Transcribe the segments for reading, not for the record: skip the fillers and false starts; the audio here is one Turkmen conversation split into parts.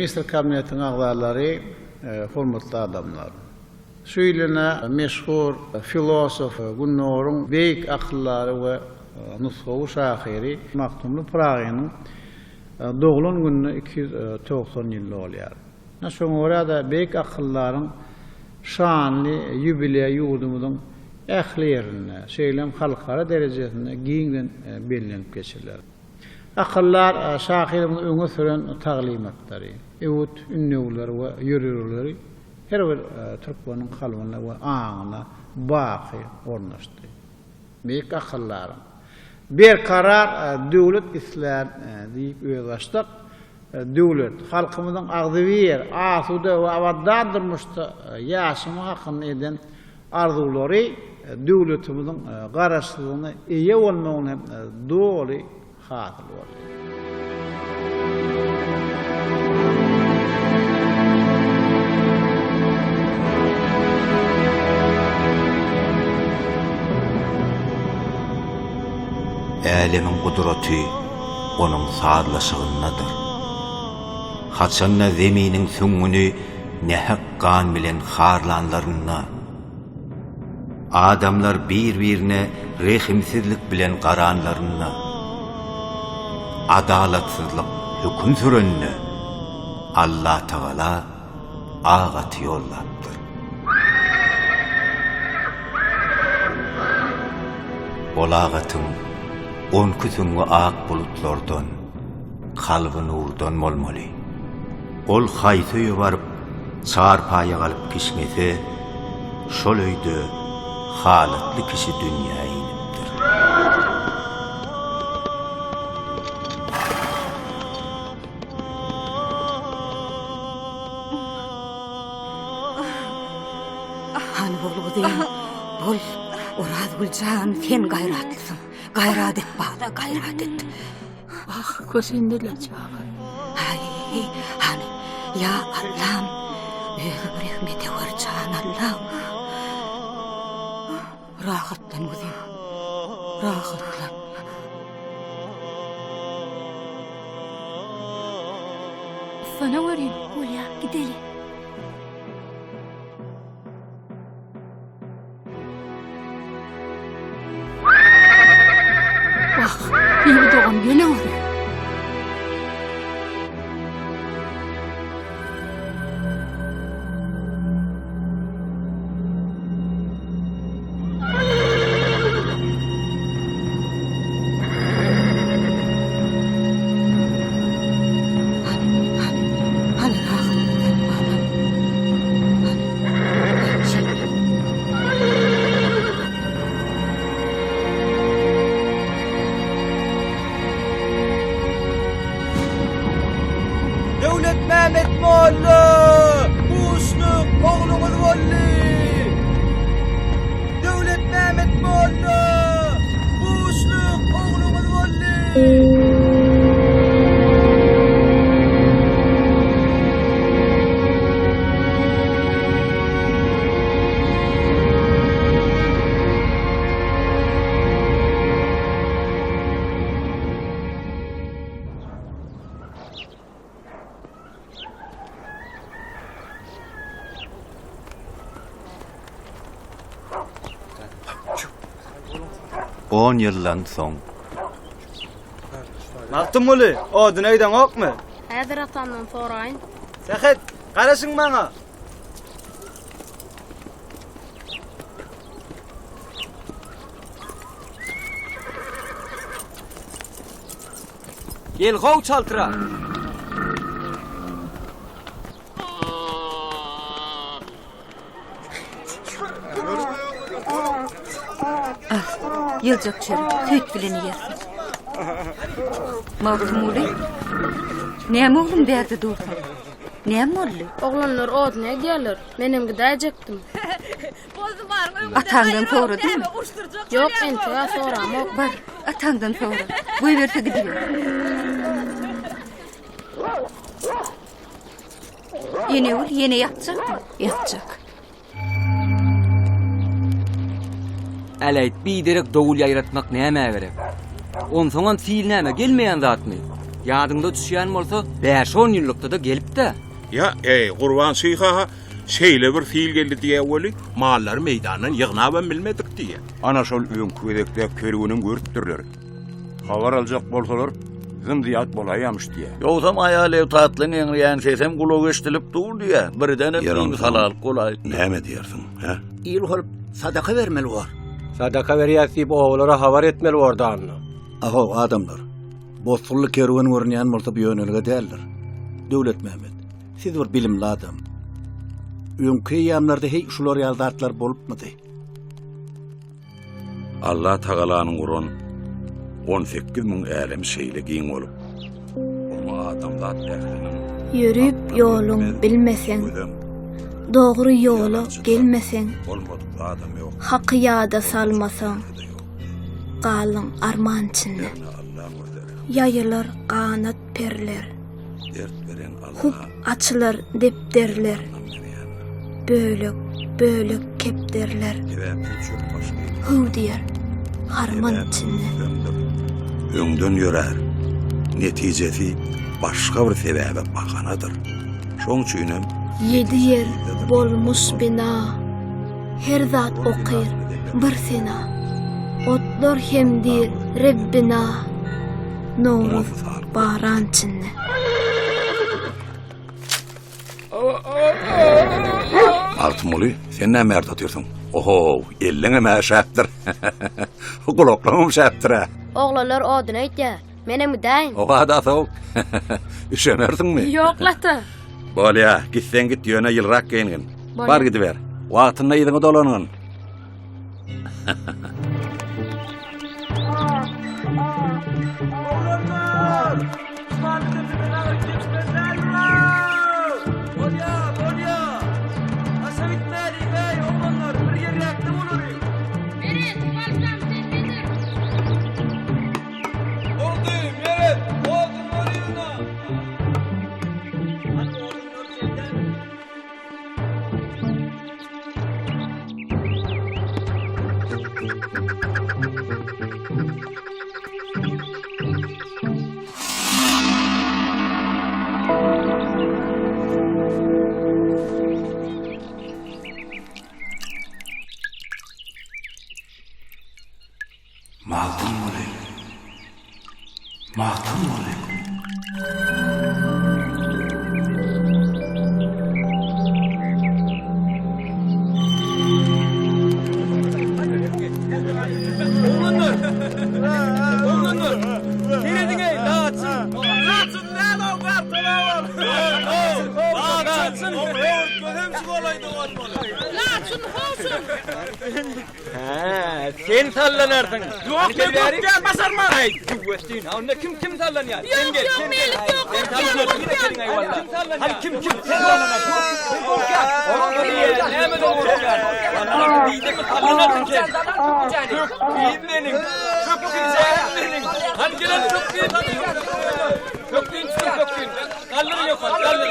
Ministr Kabinetiniň agzalary, hormatly adamlar! Şu ýyl ine meşhur filosof, Gündogaryň beýik akyldary we nusgawy şahyry Magtymguly Pyragynyň doglan gününe 290 ýyl dolýar. Ine şoňa görä-de beýik akyldaryň şanly ýubileýi ýurdumyzyň ähli ýerinde, şeýle hem halkara derejesinde giňden bellenip geçiler. Akyldar şahyrymyzyň öňe süren taglymatlary, öwüt ündewleri we ýörelgeleri her bir türkmeniň kalbyna we aňyna baky ornaşdy. Beýik akyldaryň, Berkarar döwlet islän diýip özbaşdak döwlet, halkymyzyň agzybir, asuda we abadan durmuşda ýaşamagy hakynda eden arzuwlary döwletimiziň Garaşsyzlygyna eýe bolmagyny hem doly hasyl boldy. Älemiň gudraty onuň sazlaşygyndadyr. Haçanda zeminiň süňňüni nähak gan bilen harlanlarynda, adamlar bir-birine rehimsizlik bilen garanlarynda, adalatsyzlyk höküm sürende, Allatagala ak aty ýollapdyr. Ol ak atyň onki süňňi ak bulutlardan, kalby nurdan bolmaly. Ol haýsy öýe baryp, çarpaýa galyp kişňese, şol öýde halatly kişi dünýä inipdir. Hany bol gyzym, bol. Orazgül jan, sen gaýratlysyň. Gaýrat et bala, gaýrat et. Ah, kösendiler çaga. Aý, hany, ýa Allam, özüň rehmet ewer jan Allam. Rahatlan gyzym, rahatlan. Sana göreyim. Bolýa, gideli. Wah, bibi dogan geleweri. Hany rahatlan balam. Hany. Şeýle. Döwletmämmet molla! Buşluk, ogluňyz boldy! Döwletmämmet molla! Buşluk, ogluňyz boldy! On ýyldan soň. Magtymguly, odun öýdeňokmy? Häzir atamdan soraýyn. Sähet, garaşyň maňa. Gel how çaltrak. Al, ýyljak çörek, süýt bilen iýersiň. Magtymguly, näme oglum bärde dursuň? Näme boldy? Oglanlar odun edýärler. Menem gidäýjekdim. Ataňdan soradyňmy? Ýok, entek-ä soramok. Bar, ataňdan sora. Goýberse gidiber. Enegül ýene ýatjakmy? Ýatjak. Äläýt, biderek dowul ýaýratmak nämä gerek? Onsoňam sil näme, gelmeýän zatmy? Ýadyňda düşýän bolsa, bäş-on ýyllykda-da gelip-dä. Ýa, eý, Gurban şyh-a şeýle bir sil geldi diýýä weli, mallary meýdandan ýygnabam bilmedik diýýä. Ana şol öňki gezekdäki kerwenem görüpdirler. Habar aljak bolsalar, zym-zyýat bolaýýamyş diýýä. Ýogsam aýal-ewtatlyň eňreýän sesem gulaga eşidilip dur diýýä. Birdenem Ýer onsoň, imisalalyk bolaýypdyr. Näme diýersiň, hä? Il bolup sadaka bermeli bor. Sadaka berýäs diýip obalara habar etmeli bor danyna. Ahow, adamlar! Bosgunly kerwen görünýän bolsa bu ýönelige däldir. Döwletmämmet, siz bir bilimli adam. Öňki eýýamlarda heý şular ýaly zatlar bolupmydy? Allah Tagalanyň guran 18 müň älemi şeýle giň bolup, oňa adamzat ähliniň Ýörüp ýoluň bilmeseň, Dogry ýola gelmeseň, bolmadyk zadam ýok. Haky ýada salmasaň, Galdyň arman içinde. Ýaýylar ganat perler. Hup açylar depderler. Bölek, bölek kepderler. Hüw diýer harman içinde. Öňden ýörär. Netijesi başga bir sebäbe bahanadyr. Şoň üçinem Ýedi ýer bolmuş bina. Her zat okyr bir sena. Otlar hem diýr Rebbina. Nowruz baran içinde. Magtymguly, sen näme bärde otyrsyň? Oho, elleňem äşäpdir. Gulaklaňam şäpdir-ä. Oglanlar odun öýtýär. Menem gidäýin. Oha-da sowuk. Üşemersiňmi? Ýok, lata. Bolýa, gitseň git, ýöne ýylrak geýingin. Bolýa. Bar gidiber. Wagtynda yzyňa dolangyn. Oglanlar! Tupanly depeden agyr geçmeli däldir-ow! Bolýa, bolýa! Daşa gitmäliň-äý, oglanlar, bir ýerräkde bolalyň. Meret, paltam sendedir. Boldy, Meret, odunlary ýygna! Hany odunlar sendemi? Magtymguly. Magtymguly. Oglanlar! Oglanlar! Serediň-eý, laçyn! Laçyn däl-ow, gartal-ow! Laçyn! Gözem şu golaýda bolmaly. Laçyn, howsun! Hä, sen sallanarsyň. Ýok, men gorkýan, başarman. Aý, tüwwetdin, onda kim kim sallanýar? Sen gel, sen gel. Ýok, ýok, men gorkýan, gorkýan. Hany kim kim? Sen sallanarsyň. Sen gorkýan. Näme gorkýan? Diýdim, sallanarsyň sen. Pökgim meniň. Pökgijäm meniň. Hany gel, pökgim. Pökgim, pökgim. Galdyr ýokary, galdyr.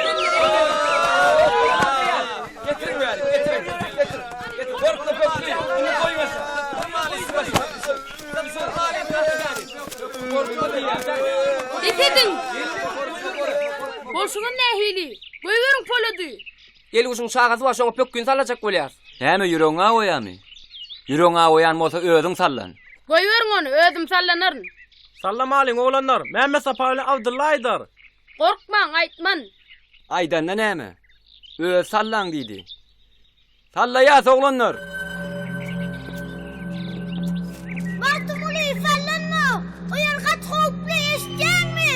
Getiriň bäri, getiriň. Getir. Getir. Gorkma pökgi. Indi goýmasa. Bes ediň! Bolşuňyz nähili? Goýberiň Polady! Elguşuň çagasy bar, şoňa pökgini sallajak bolýar. Näme ýüregiň awaýamy? Ýüregiň awaýan bolsa özüň sallan. Goýberiň ony, özüm sallanaryn. Sallamalyň oglanlar, Mämmet Sapa bilen Abdylla aýdar. Gorkmaň, aýtman. Aýdanda näme? Özi sallaň diýdi. Sallaýas oglanlar! Magtymguly, sallanma! O ýer gaty howply, eşidýäňmi?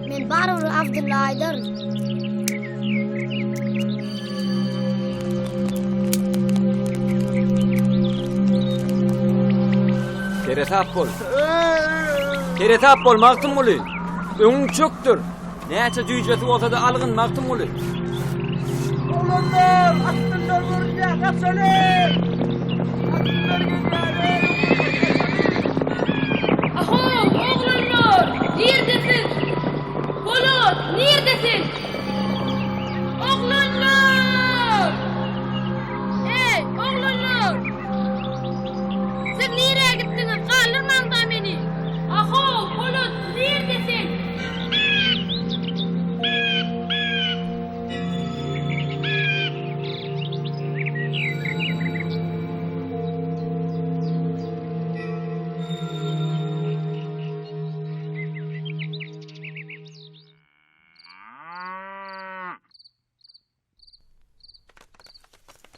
Men barybir Abdylla aýdaryn. Seresap bol. Seresap bol, Magtymguly. Öňüň çökdür. Näçe jüýjesi bolsa-da algyn, Magtymguly. Oglanlar, atlylar görünýär, gaçaly! Atlylar gelýär, Ahow, oglanlar! Nirde siz? Polat, nirde sen? Oglanlar! Eý, oglanlar! Siz nirä gitdiňiz? Galdyrmaň-da meni!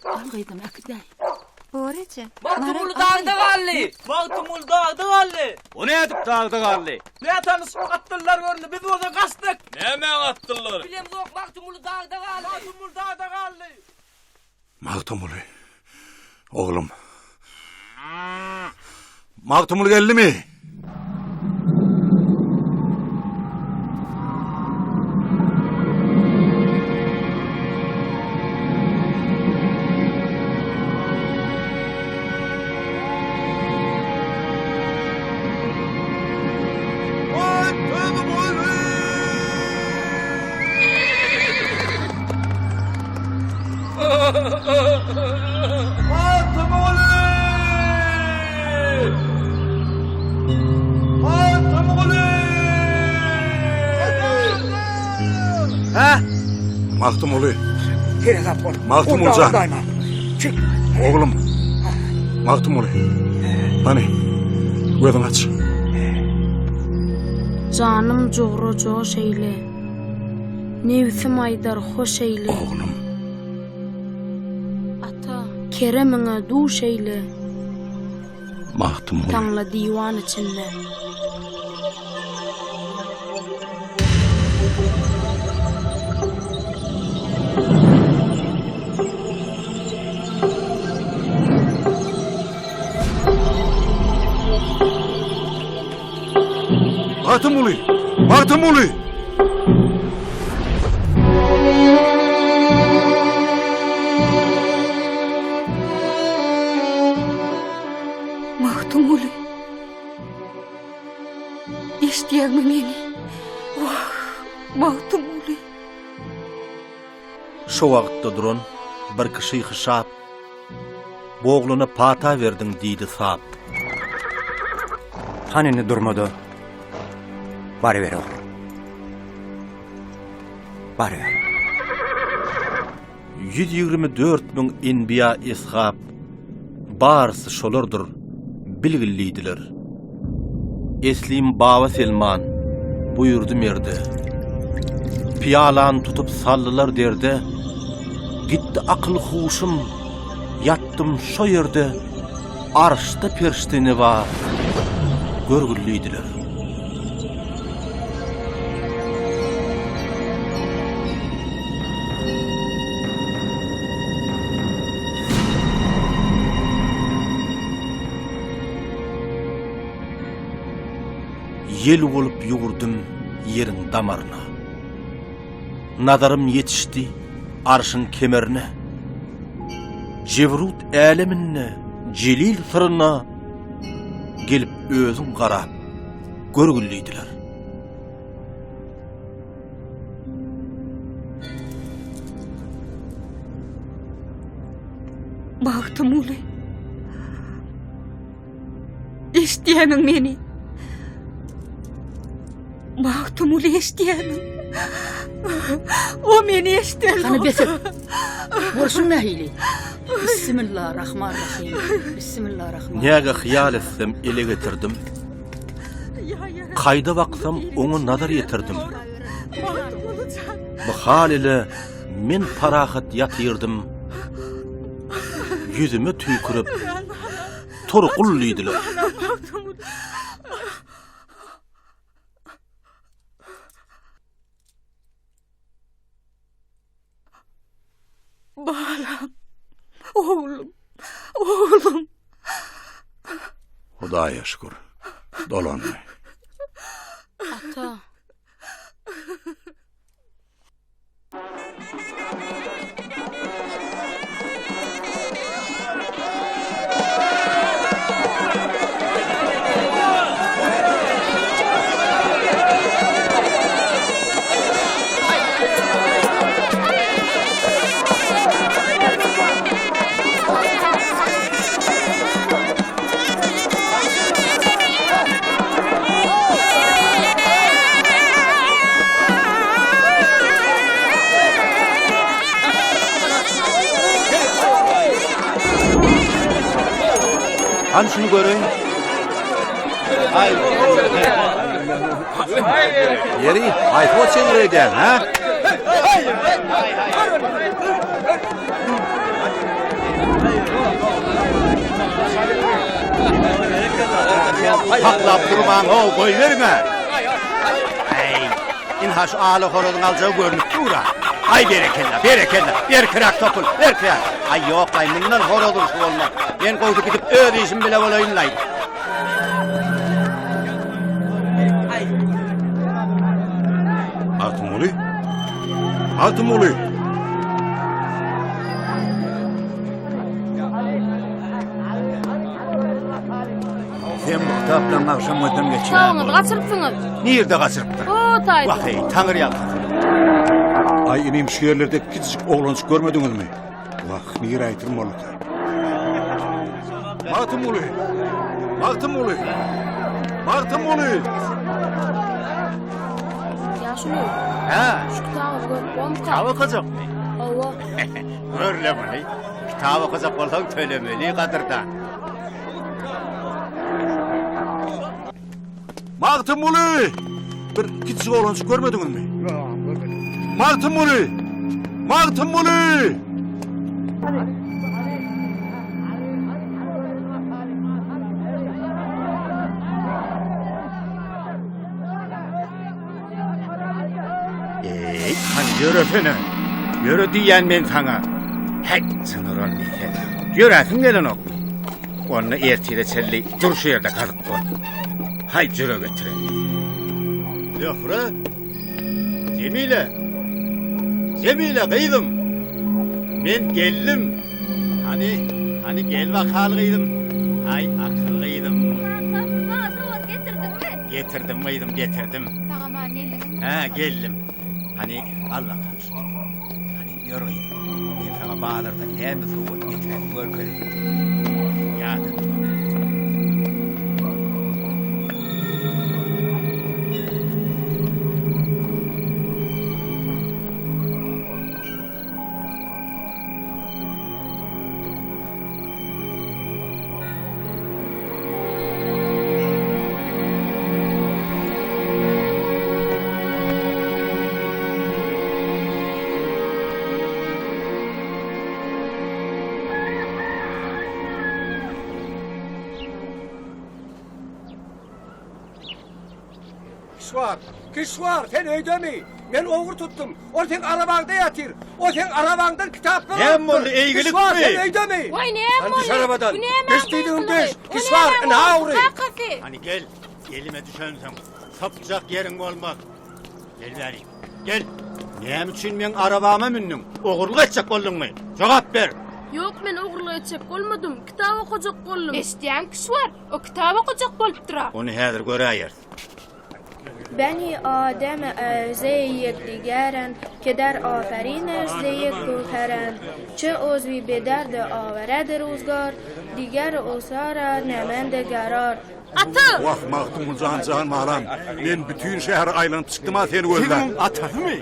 Al gyzym, äkidäý. Bor eje. Magtymguly dagda galdy! Magtymguly dagda galdy! O nädip dagda galdy? Nätanyş atlylar göründi, biz bolsa gaçdyk. Nämäň atlylary? Bilemzok, Magtymguly dagda galdy! Magtymguly dagda galdy! Magtymguly, oglum. Magtymguly geldimi? Hä? Magtymguly. Seresap bol. Magtymguly jan. Çık. Oglum. Magtymguly. Hany, gözüňi aç. Janym jogra joş eýle. Nebsim aýdar hoş eýle. Oglum. Ata, keremiňe duş eýle. Magtymguly. Taňla diwan içinde. Magtymguly! Magtymguly! Magtymguly. Eşidýäňmi meni? Wah, Magtymguly. Şo wagtda duran birki şyhy şap, Bu oglana pata berdiň diýdi sap. Hany indi durma-da, baryber oglum. Baryber. 124 müň enbiýa eshap, Barysy şolardyr, bilgil diýdiler. Eslim Baba Selman, buýurdy merde. Pyýalany tutup saldylar derde, Gitdi akyl-huşum, ýatdym şo ýerde, Arşda perişde ne bar, görgül diýdiler. Ýel bolup ýüwürdim ýeriň damaryna. Nazarym ýetişdi arşyň kemerine. Jebrut äleminde jelil syryna gelip özüň garap görgül diýdiler. Bagtymguly. Eşidýämiň meni? Magtymguly eşidýämiň? O meni eşidenok. Hany bes et. Bolşuň nähili? Bismillah Rahman Rahim. Bismillah Rahman. Näge hyýal etsem ele getirdim. Kaýda baksam oňa nazar ýetirdim. Bu hal ile men parahat ýatyrdym. Ýüzüme tüýkürip, Tur gul diýdiler. Balam, oglum, oglum. Hudaýa şükür, dolandy. Ata. Hany şuny göreýin. Ýeri, haýsy bot çeňňir edýäň, hä? Saklap durmaň how, goýberiň-ä! Äý, ynha şu ala horazyň aljagy görnüp dur-a. Aý, berekella, berekella, berkiräk topul, berkiräk! Aý, ýok-laý, mundan horaz urşy bolmaz. Men gowsy gidip öz işim bile bolaýyn-laý. Magtymguly? Magtymguly! Sen bu kitaplaryň agşam gözden geçýär. Kitabyňyzy gaçyrypsyňyz. Nirde gaçyrypdyr? O taýda. Wah, eý, taňry ýalkasyn. Aý, inim, şu ýerlerde kiçijik oglanjyk görmediňizmi? Wah, nirä ýitirim bolduka? Magtymguly! Magtymguly! Magtymguly! Ýaşuly. Hä? Şu kitaby görüp bolmyka? Kitap okajakmy? Hawa. Gör-le muny. Kitap okajak bolsaň tölemeli gadyrdan. Magtymguly! Bir kiçijik oglanjyk görmediňizmi? Ýok, görmedim. Magtymguly! Magtymguly! Eý, hany ýöresene. Ýöre diýýän men saňa. Häý, jynyran sen. Ýöräsiň gelenokmy? Onda ertire çenli dur şu ýerde gazyk bol. Haý, jüre getiren. Zöhre! Jemile! Jemile gyzym! Men geldim. Hany, hany gel bakal gyzym. Haý, akyl gyzym. Kaka, maňa sowgat getirdiňmi? Getirdim gyzym, getirdim. Sag-aman geldiňmi? Hä, geldim. Hany, al bakalym şuny. Hany, ýör gyzym. Men saňa bazardan näme sowgat getirenimi görkezeýin. Ýadatma. Kişwar, Kişwar, sen öýdemi? Men ogry tutdum. Ol seň arabaňda ýatyr. O seň arabaňdan kitaplar Näme alypdyr. boldy, eýgilikmi? Kişwar, sen öýdemi? Waý, näme Hany boldy? düş arabadan. Bu nämäň Düş diýdigim düş. gykylygy? O Kişwar, nämäň ynha ogry? ogry. Kakasy. Hany gel, elime düşensoň, sypjak ýeriň bolmaz. Gel bäri, gel. Näme üçin meň arabama mündüň? Ogurlyk etjek bolduňmy? Jogap ber. Ýok, men ogurlyk etjek bolmadym. Kitap okajak boldum. Eşidýäňmi, Kişwar? O kitap okajak bolupdyr-a. Ony häzir göräýeris. Beni Adem ze yekdigerend, ke der aferiniş ze yek gövherend, Çe ozwi be derd awered ruzgar, diger osara nemende gerar. Ata! Wah, Magtymguly jan, jan balam, men bütin şäheri aýlanyp çykdym-a seni gözläp. Siz muň atasymy?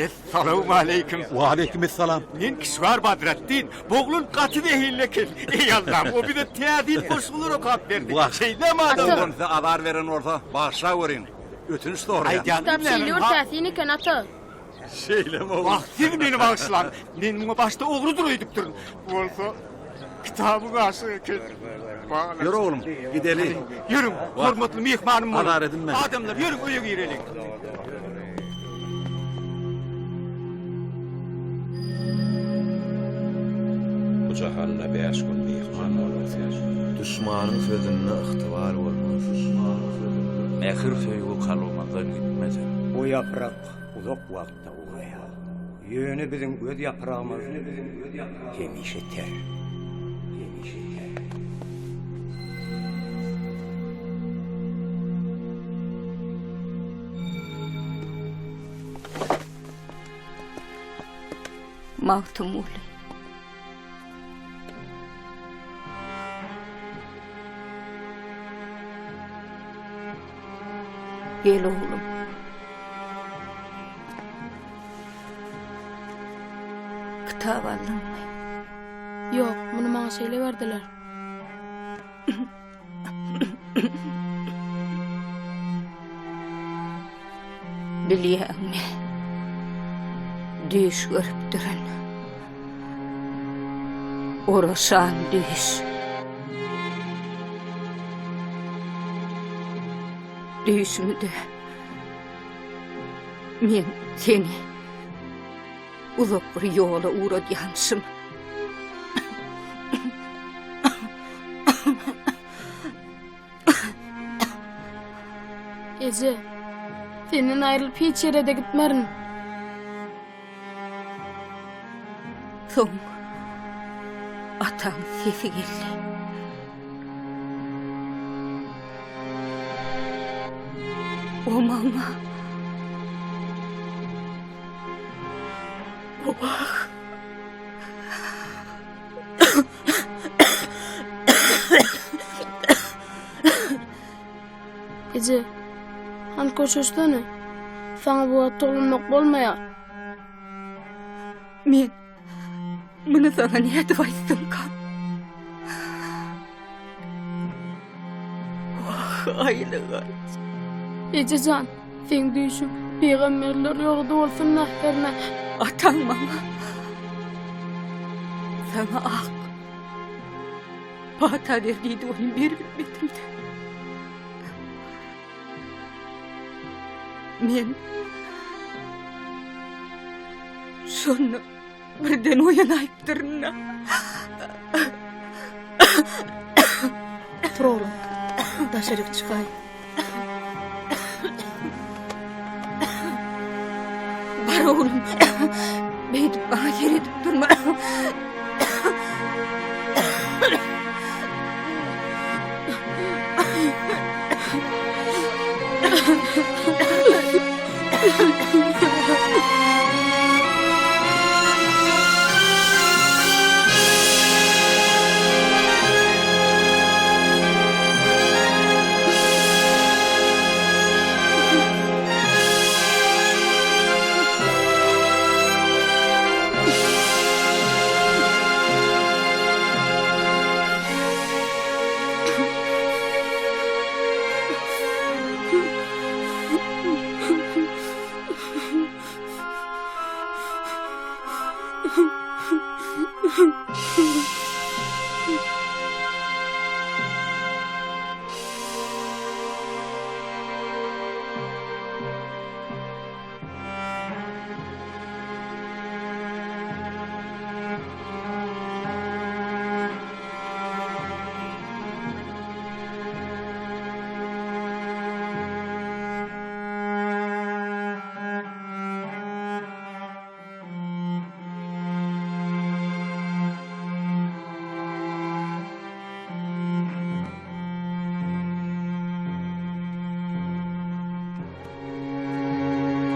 Essalawmaleýkim. Waleýkim essalam. Men Kişwar Badratdin. Bu oglan gaty zehinli eken. Eý Allam, o bize täsin goşgular okap berdi. Şeýdemi adam? Oglan size azar beren bolsa, bagyşlaweriň. Ötünç soraýan. Kitap şeýle bir täsin eken, ata. Şeýlemi oglum? Wah, siz meni bagyşlaň. Men muňa başda ogrudyr öýdüpdirin. Bolsa, kitabyň aşygy eken. Ýör oglum, gideli. Ýörüň, hormatly myhmanym boluň. Azar edinme. Adamlar, ýörüň öýe gireliň. Bu jahanda bäş gün myhman bolar sen. Duşmanyň sözünde ygtybar bolmaz. Mähir-söýgi kalbymyzdan gitmesin. Bu ýaprak uzak wagtda guraýar. Ýöne biziň göz ýapragymyz hemişe ter. Hemişe ter. Magtymguly. Gel oglum. Kitap aldyňmy? Ýok, muny maňa şeýle berdiler. Oraşan düýş. Düýşümde men seni uzak bir ýola ugradýamyşym. Eje, senden aýrylyp hiç ýere-de gitmerin. Soň ataň sesi geldi. O maňa Wah! Eje, hany köşeşsene. Saňa bu wagt toglanmak bolmaýar. Men muny saňa nädip aýtsamkam? Wah, aýlygaç. Eje jan, seň düýşüň pygamberler ýorgudy bolsun-da hernä. Ataň maňa Saňa ak pata ber diýdi, ony beribilmedim-de. Men şonda birden oýanaýypdyryn-da. Tur oglum, daşaryk çykaý. Bar oglum, beýdip maňa seredip durma.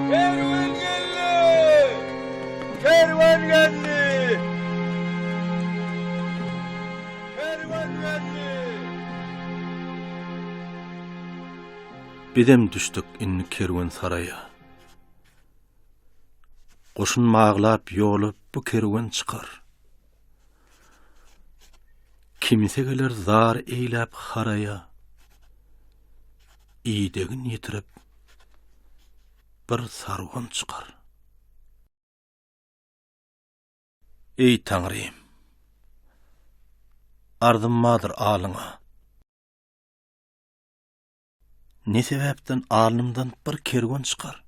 Kerwen geldi! Kerwen geldi! Kerwen geldi! Bizem düşdük indi kerwensaraýa. Goşun baglap ýola bu kerwen çykar. Kimse geler zar eýläp haraýa. Idegin ýitirip bir sarwan çykar. Eý Taňrym! Arzym bardyr alyňa. Ne sebäpden alnymdan bir kerwen çykar?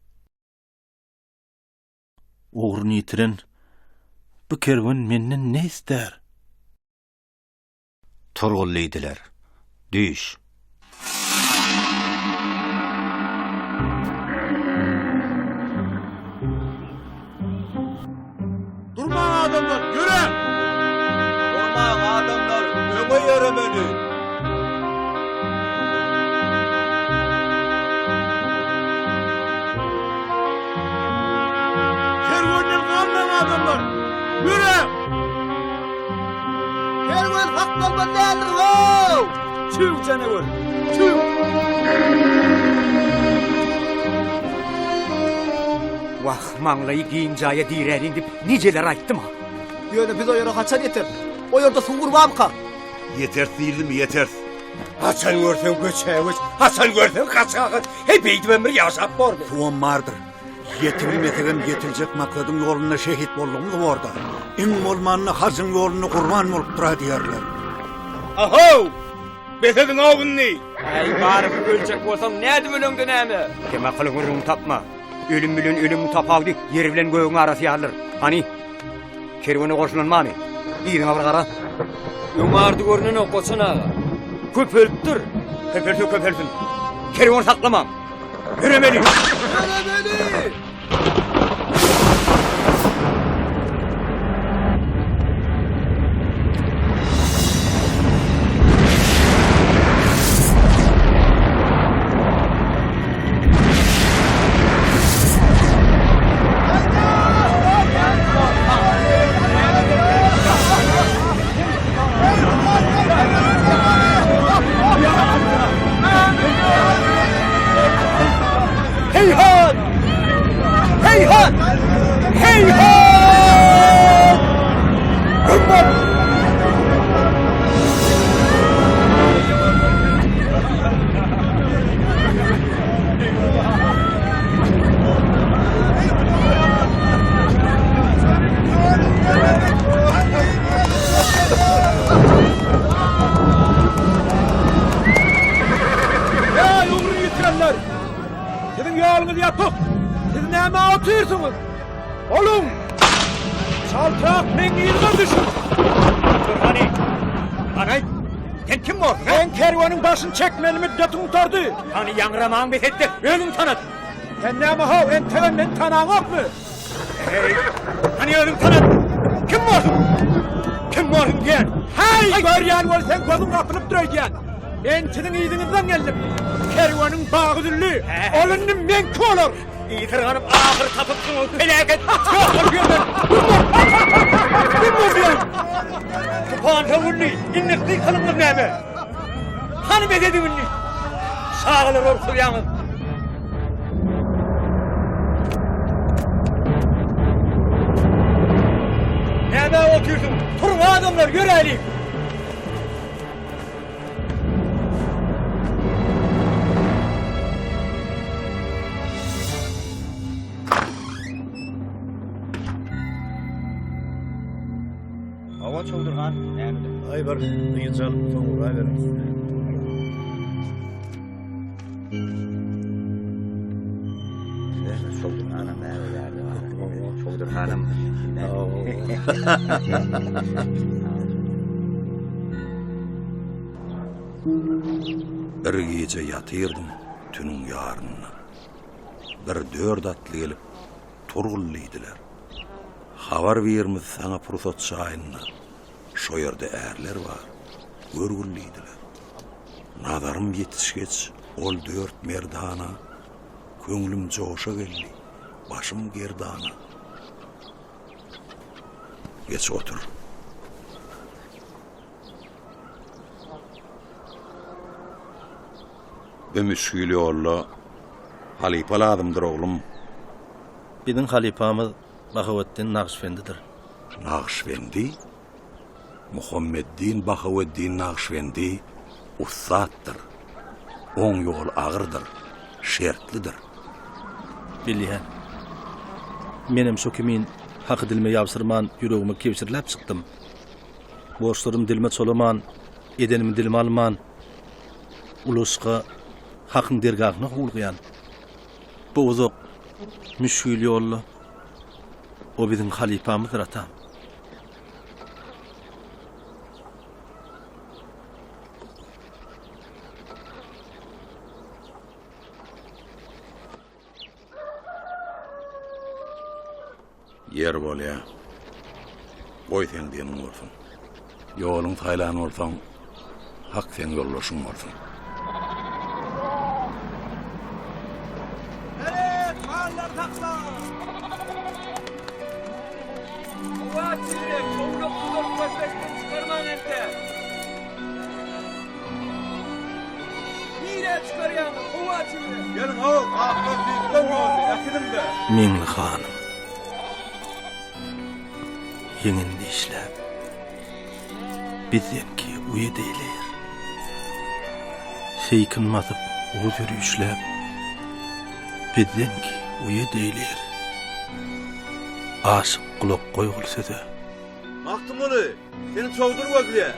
Ugruny ýitiren bu kerwen menden ne istär? Turgul diýdiler. Düýş. Durmaň adamlar, ýöräň! Durmaň adamlar, öňe ýöremeli! Kerwenden galmaň adamlar, ýöräň! Kerwen saklanmaly däldir how! Çüw janawer, çüw! Wah, maňlaýy giň jaýa diräliň diýip nijeler aýtdym-a. Ýöne biz o ýere haçan ýeteris? O ýerde suw gurbamyka? Ýeteris diýildimi, ýeteris. Haçan görseň göçä göç, haçan görseň gaça gaç. Heý, beýdibem bir ýaşap bormy? Suwam bardyr. Ýetibilmesegem ýetiljek maksadyň ýolunda şehit boldugymyz borda. Iň bolmanda hajyň ýolunda gurban bolupdyr-a diýerler. Ahow! Bes ediň-ow indi! Äý, baryp öljek bolsaň nädip öleňde näme? Kemakyl gürrüň tapma. Ölüm bilen ölümiň tapawudy ýer bilen gögüň arasy ýalydyr. Hany, kerwene goşulan barmy? Yzyňa bir gara. Öň ardy görnenok, Goçan aga. Köpelipdir. Köpelse köpelsin. Kerwen saklamaň. Ýöremeli! Ýöremeli! Heýhat! Heýhat! Heýhat! Hümmet! Ýa ugruny ýitirenler! Siziň ýoluňyz ýapyk! Siz nämä otyrsyňyz? Boluň! Çaltrak meň yzyma düşüň! Dur hany! Hany aýt! Sen kim borsuň, hä? Seň kerweniň başyny çekmeli müddetiň gutardy! Hany ýaňramaňy bes et-de, özüňi tanat! Sen näme-how, entegem meni tanaňokmy? Eý, hany özüňi tanat! Kim borsuň? Kim borsuň diýen? Häý, görýän bol, seň gözüň gapylypdyr öýdýän. Men siziň yzyňyzdan geldim. Kerweniň bagy üzüldi. Ol indi meňki bolar. Ysyrganyp ahyr tapypsyň ol peläket. Ýok bol bu ýerden. Kim bor? Kim bor diýen? Tupan sögüldi. Indi gykylygyňyz näme? Hany bes ediň indi. Çagalary gorkuzýaňyz. Nämä otyrsyň? Turuň adamlar, ýöräliň! Hawa Çowdur han, näme? Aý bir dynç alyp soň urabereris. Çowdur hanam näme ýerde bar. Çowdur hanam. Bir gije ýatyrdym tünüň ýarynda. Bir dört atly gelip, Turgul diýdiler. Habar birimiz saňa pursat çaýynda, Şo ýerde ärler bar, görgül diýdiler. Nazarym ýetişgeç ol dört merdana, Köňlüm joşa geldi, başym gerdana. Geç otur. Bu müşgil ýolda halypa lazymdyr, oglum. Biziň halypamyz Bahaweddin Nagyşbendidir. Nagyşbendi? Muhammeddin Bahaweddin Nagyşbendi ussatdyr. Oň ýoly agyrdyr, şertlidir. Bilýän. Menem şo kimin haky dilime ýabşyrman, ýüregime kebşirläp çykdym. Borçlarym dilime çolaman, edenimi dilime alman, uly yşka, Hakyň dergahyna howlugýan. Bu uzak, müşgil ýolda o biziň halypamyzdyr, atam. Ýer bolýa. Goý seň diýeniň bolsun. Ýoluň saýlan bolsaň, Hak seň ýoldaşyň bolsun. Seret, mallary sakla! Howa çigrek, owlak tuzak körpeçden çykarmaň entek. Nirä çykarýaňyz, howa çigrek? Geliň how, atlar düýpden boldy, äkidiň-de. Meňli hanym ýeňini dişläp, Bizdenki uýat eýleýär. Seýkin basyp uz ýörüşläp, Bizdenki uýat eýleýär. Aşyk gulak goýgul söze. Magtymguly, seni çowdur gözleýär.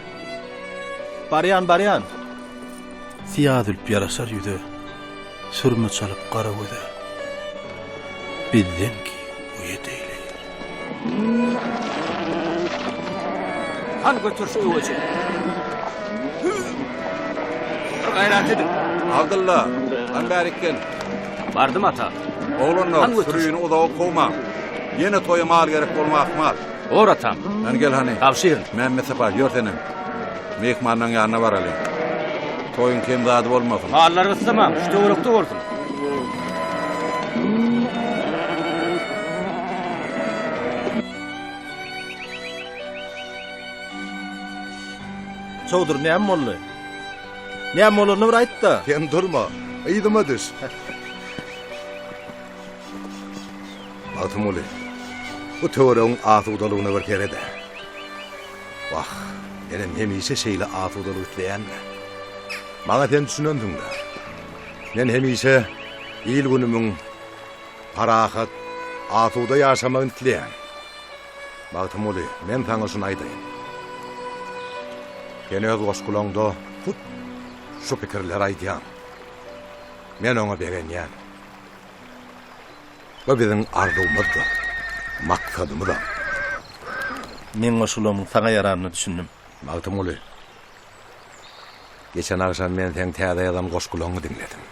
Barýan, barýan. Syýa zülp ýaraşar ýüze, Sürme çalyp gara göze. Bizden ki uýat eýleýir. Han götür şu öweji. Bir gaýrat ediň. Abdylla, han bärik gel. Bardym ata. Oglanlar, Han götür. sürüni uzaga kowmaň. Ýene toýa mal gerek bolma ahmal. Bor atam. Hany gel hany. Tabşyryn. Mämmetsapa, ýör senem. Myhmanlaň ýanyna baralyň. Toýuň kem zady bolmasyn. Mallary gyssamaň, şu töwerekde bolsun. Çowdur, näme boldy? Näme bolanyny bir aýt-da. Sen durma, yzyma düş. Magtymguly, bu töweregiň asudalygyna bir sered-ä. Wah, menem hemişe şeýle asudalyk isleýän-dä. Maňa sen düşünensiň-dä. Men hemişe il-günümiň parahat, asuda ýaşamagyny isleýän. Magtymguly, men saňa şuny aýdaýyn. Sen öz goşgulaňda hut şu pikirleri aýdýaň. Men oňa begenýän. Bu biziň arzuwymyzdyr, maksadymyzam. Meň goşgularymyň saňa ýaranyna düşündim. Magtymguly, geçen agşam men seň täze ýazan goşgulaňy diňledim.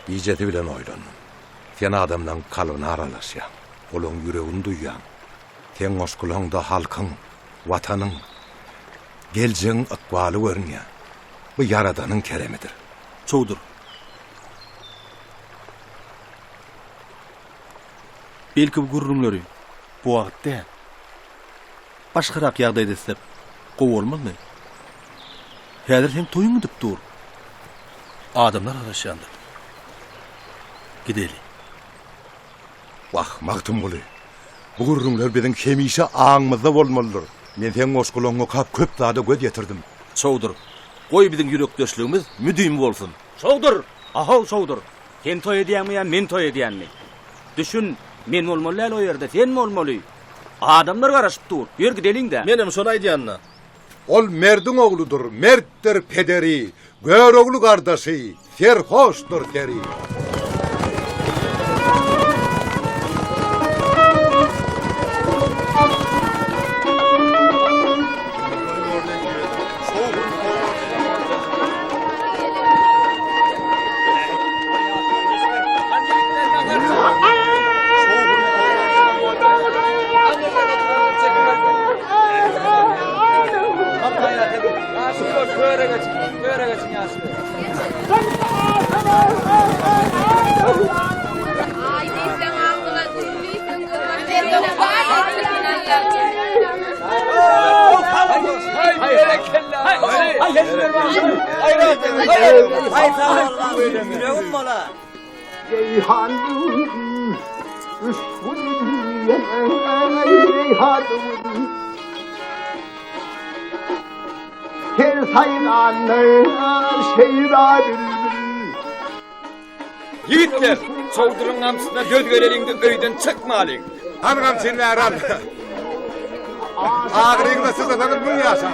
Gijesi bilen oýlandym. Sen adamlaň kalbyna aralaşýaň, olaň ýüregini duýýaň. Seň goşgulaňda halkyň, Watanyň, geljegiň ykbaly görünýär. Bu Ýaradanyň keremidir. Çowdur. Belki bu gürrüňleri bu wagt däl, başgarak ýagdaýda etsek gowy bolmazmy? Häzir seň toýuň gidip dur. Adamlar garaşýandyr. Gideli. Wah, Magtymguly, bu gürrüňler biziň hemişe aňymyzda bolmalydyr. Men seň goşgulaňňy okap köp zada göz ýetirdim. Çowdur, goý biziň ýürekdeşligimiz müdimi bolsun. Çowdur! Ahow, Çowdur! Sen toý edýäňmi ýa men toý edýänmi? Düşün, men bolmaly däl o ýerde, sen bolmaly. Adamlar garaşyp dur. Ýör gideliň-dä. Menem şony aýdýan-da. Ol merdiň ogludyr, mertdir pederi, Görogly gardaşy, serhoşdyr seri. Ýigitler, çowduryň gamçysyna döz geleliň-de öýden çykmalyň. Hany gamçyny bäri al. Agyryňyza çydasaňyz müň ýaşaň.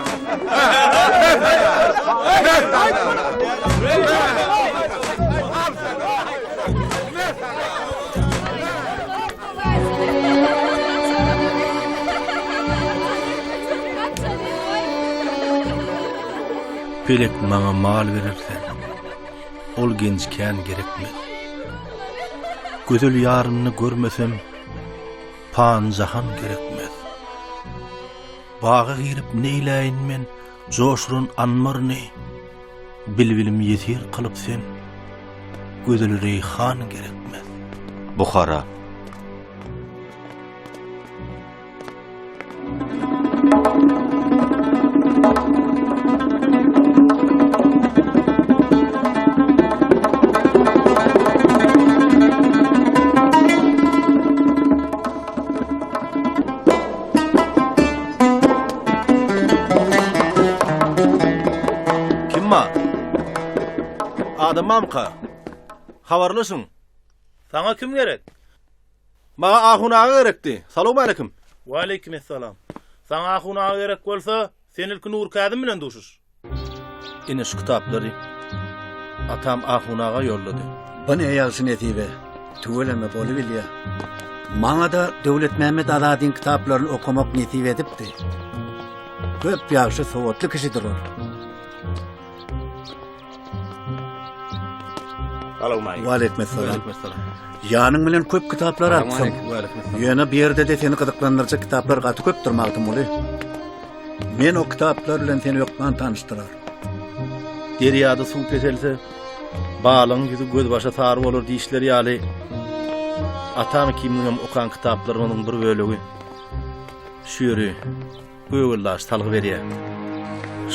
Pelek maňa mal berer sen, Ol genç kän gerekmez. Gözel ýarymny görmesem, Pany jahan gerekmez. Baga girip neýläýin men, Joşuran anbaryny, Bilbilim ýesir kylyp sen, Gözel reýhan gerekmez. Buhara. Kim bar? Adam barmyka? Habarlaşyň. Saňa kim gerek? Maňa Ahun aga gerekdi. Salowmaleýkim. Waleýkim essalam. Saňa Ahun aga gerek bolsa, sen ilki Nury Kazym bilen duşuş. Ine şu kitaplary atam Ahun aga ýollady. Bu ne ýagşy nesibe. Tüweleme bolubilýä. Maňa-da Döwletmämmet Azadyň kitaplaryny okamak nesip edipdi. Köp ýagşy sowatly kişidir ol. Waleýkim essalam. Ýanyň bilen köp kitaplar alypsyň. Ýöne bu ýerde-de seni gyzyklandyrjak kitaplar gaty köpdür, Magtymguly. Men o kitaplar bilen seni hökman tanyşdyrar. Derýada suw peselse, balygyň ýüzi gözbaşa sary bolar diýişleri ýaly, atam ikimiziňem okan kitaplarymyzyň bir bölegi şu ýeri Gögeldaş salgy berýär.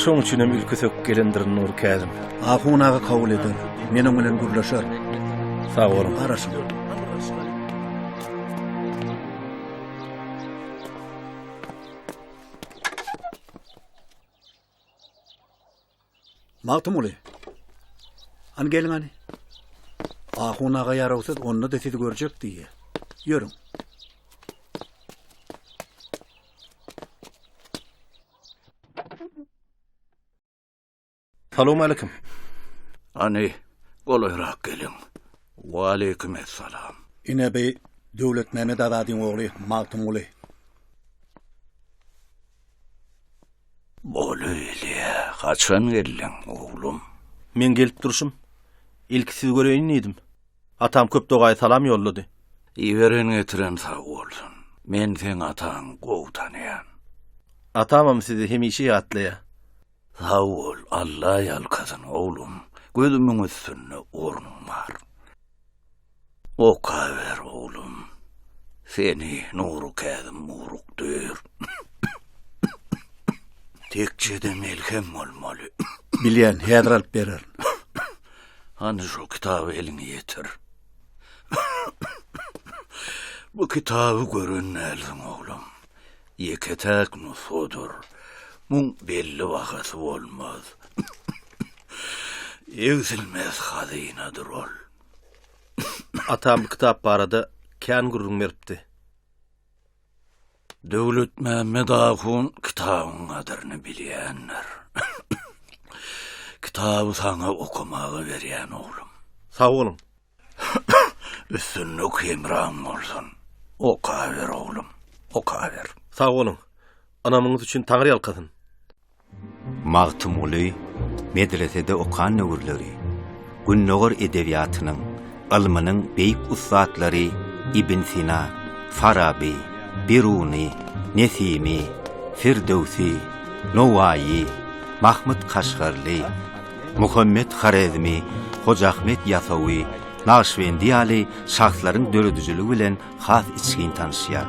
Şoň üçinem ilki söküp gelendirin Nury Käzim. Ahun aga kabul eder. Men oň bilen gürleşerin. Sag boluň. Garaşyň. Magtymguly. Hany geliň hany. Ahun aga ýarawsyz, onda-da sizi görjek diýýä. Ýörüň. Salowmaleýkim. Hany, golaýrak geliň. Waleýkim essalam. Ine bi Döwletmämmet Azadyň ogly Magtymguly. Bolubilýä, haçan geldiň, oglum? Meň gelip durşum. Ilki sizi göreýin diýdim. Atam köp dogaýy salam ýollady. Iberen getiren sag bolsun. Men seň ataňy gowy tanaýan. Atamam sizi hemişe ýatlaýar. Sag bol, Alla ýalkasyn, oglum. Gözümiň üstünde ornuň bar. Okaber, oglum. Seni Nury Käzim urukdyr. Tekjede melhem bolmaly. Bilýän, häzir alyp bererin. Hany şo kitaby eliňe ýetir. Bu kitaby gören dälsiň, oglum. Ýeke-täk nusgadyr. Muň belli bahasy bolmaz. Egsilmez hazynadyr ol. Atam bu kitap barada kän gürrüň beripdi. Döwletmämmet ahun kitabyň gadyryny bilýändir. Kitaby saňa okamaga berýän oglum. Sag boluň. Üstünlik hemraň bolsun. Okaber oglum, okaber. Sag boluň. Ynamyňyz üçin Taňry ýalkasyn. Magtymguly medresede okan döwürleri Gündogar edebiýatynyň, ylmynyň beýik ussatlary Ibn Sina, Faraby, Biruny, Nesimi, Firdöwsi, Nowaýy, Mahmyt Kaşgarly, Muhammet Horezmi, Hoja Ahmet Ýasawy, Nagyşbendi ýaly şahslaryň döredijiligi bilen has içgin tanyşýar.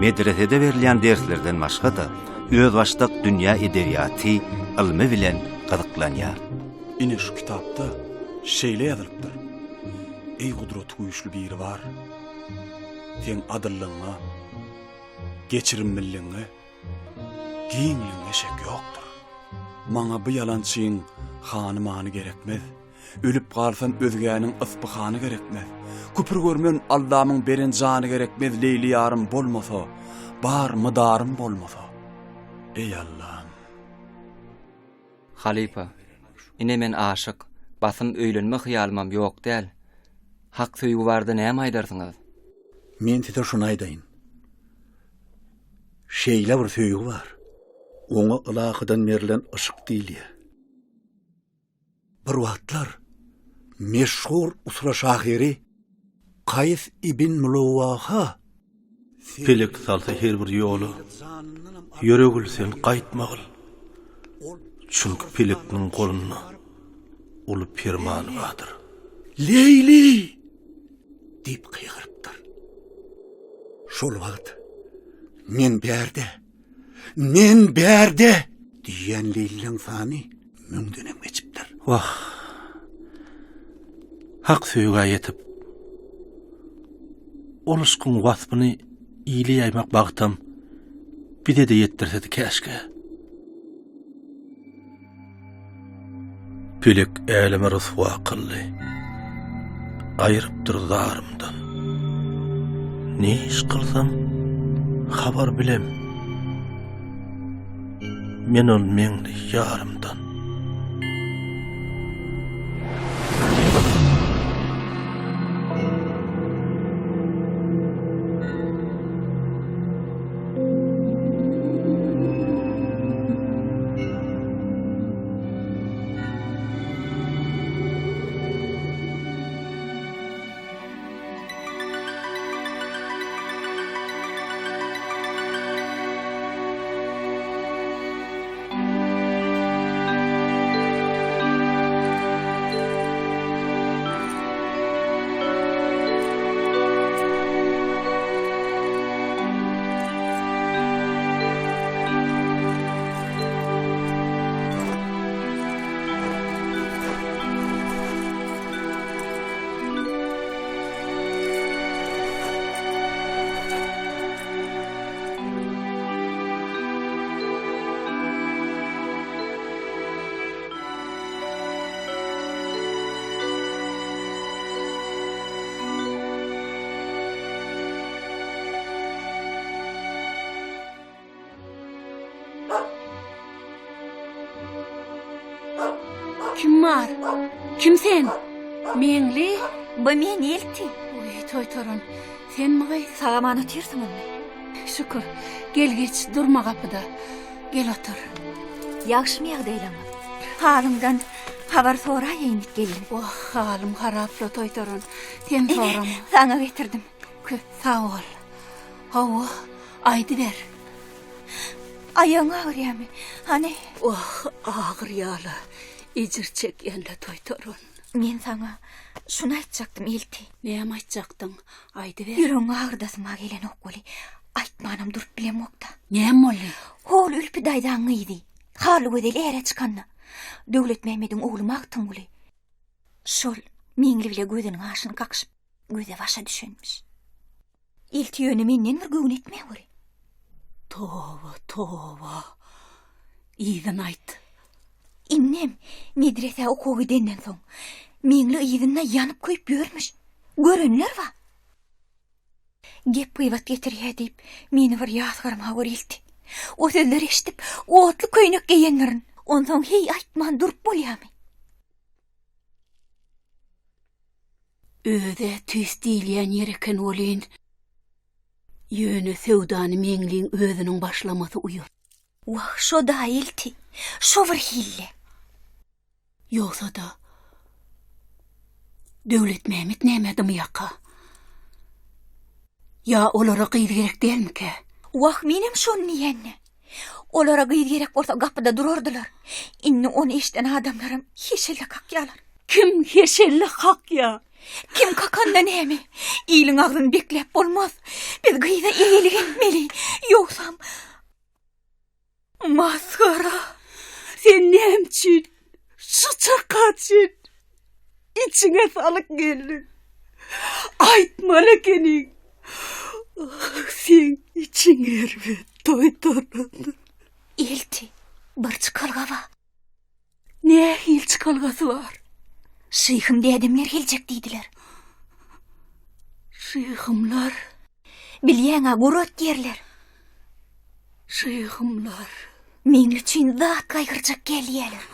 Medresede berilýän derslerden başga-da, özbaşdak dünýä edebiýaty, ylmy bilen gyzyklanýar. Ine şu kitapda şeýle ýazylypdyr, Eý gudraty güýçli Biribar! Seň adyllygyňa, geçirimliligiňe, giňligiňe şek ýokdur. Maňa bu ýalançyň hany-many gerekmez. Ölüp galsam özgäniň yspyhany gerekmez. Küpür görmen Allamyň beren jany gerekmez Leýli ýarym bolmasa, bar mydarym bolmasa. Eý Allam! Halypa, ine men aşyk, basym öýlenme hyýalymam ýok däl. Hak söýgi barada näme aýdarsyňyz? Men size şuny aýdaýyn. Şeýle bir söýgi bar. Oňa ylahydan berlen yşk diýilýär. Bir wagtlar meşhur usra şahyry Kaýs ibn Muluwaha Pelek salsa her bir ýola, Ýöregil sen gaýtmagyl. Çünki pelekniň golunda uly perman bardyr. Leýli! diýip gygyrypdyr. Şol wagt men bärde, men bärde diýýän leýlileň sany müňdenem geçipdir. Wah! Hak söýgä ýetip, ol yşkyň waspyny ile ýaýmak bagtam bize-de ýetdirsedi käşgä. Pelek äleme ryswa kyldy, aýrypdyr zarymdan. Ne iş kylsam, habar bilem. Men ol meňli ýarymdan. Kim bar? Kim sen? Meňli? Bu men Elti. Oý, toýtaran. Senmi gyz? Sag-aman otyrsyňyzmy? Şükür. Gel geç, durma gapyda. Gel otur. Ýagşymy ýagdaýlaryňyz? Halyňdan habar soraýaýyn diýip geldim. Wah, halym harapla toýtaran. Sen sorama. Saňa getirdim. Köp sag bol. Hawa, aýdyber. Aýagyň agyrýamy? Hany? Wah, agyrýa-la. Ejir çekýän-le toýtaran. Men saňa şuny aýtjakdym, Elti. Näme aýtjakdyň? Aýdyber. Ýüregiňi agyrdasym-a gelenok weli, aýtmanam durup bilemok-da. Näme boldy? Hol Ülpi daýzaň gyzy, Hallygözel äre çykanda, Döwletmämmediň ogly Magtymguly şol Meňli bile gözüniň aşyny kakyşyp, göze-başa düşenmiş. Elti ýöne menden bir göwün etmäweri. Toba, toba. Yzyny aýt. Indem medresä okuwa gidenden soň, Meňli yzynda ýanyp-köýüp ýörmüş. Görenler bar. Gep-gybat getirýä diýip, meni bir ýazgarmaweri elti. O sözleri eşidip, otly köýnek geýendirin. Onsoň heý aýtman durup bolýamy? Öz-ä tüýs diýilýän ýer eken welin, ýöne söwdany Meňliň özüniň başlamasy uýat. Wah, şo-da elti, şo bir hille. Ýogsa-da, Döwletmämmet nämä dymýaka? Ýa olara gyz gerek dälmikä? Wah, menem şony diýende. Olara gyz gerek bolsa gapyda durardylar. Indi ony eşiden adamlaram heşelle kakýarlar. Kim heşelle kakýa? Kim kakanda näme? Iliň agzyny bekläp bolmaz. Biz gyza eýelik etmeli. Ýogsam Masgara! Sen näme üçin şu çaka çen içiňe salyp geldiň? Aýtmaly ekeniň. Ah, seň içiň erbet, toýtaran. Elti, bir çykalga bar. Nähili çykalgasy bar? Şyhym dädemler geljek diýdiler. Şyhymlar? Bilýäň-ä, gurat ýerler. Şyhymlar. Meň üçin zat gaýgyrjak gelýäler.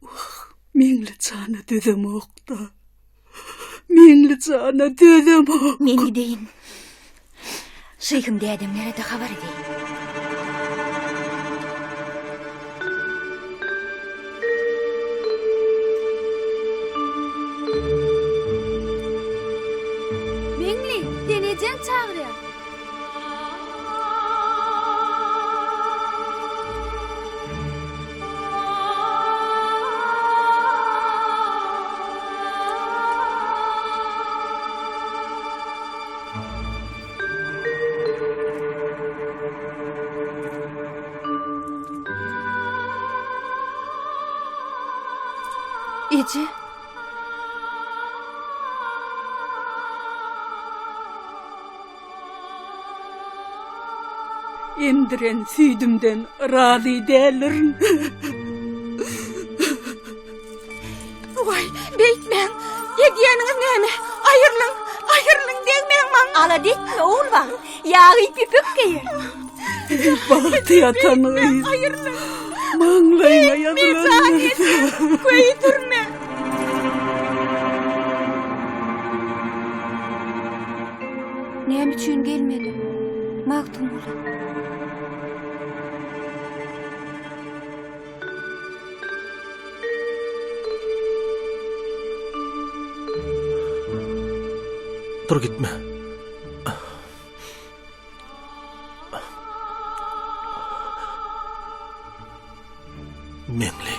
Wah, Meňli jana dözemok-da. Meňli jana dözemok. Men gideýin. Şyhym dädemlere-de habar edeýin. Meňli, seni ejeň çagyrýar. Eje. Emdiren süýdümden razy däldirin. Waý, beýtmäň! Edýäniňiz näme? Aýrylyň! Aýrylyň, degmäň maňa! Alada etme, Ogulbagt. Ýagy ýüpek geýer. Eý, bagty ýatan gyz. Maňlaýyňa ýazylan närse. Köýdürme. Näme üçin gelmediň, Magtymguly? Dur gitme. Meňli.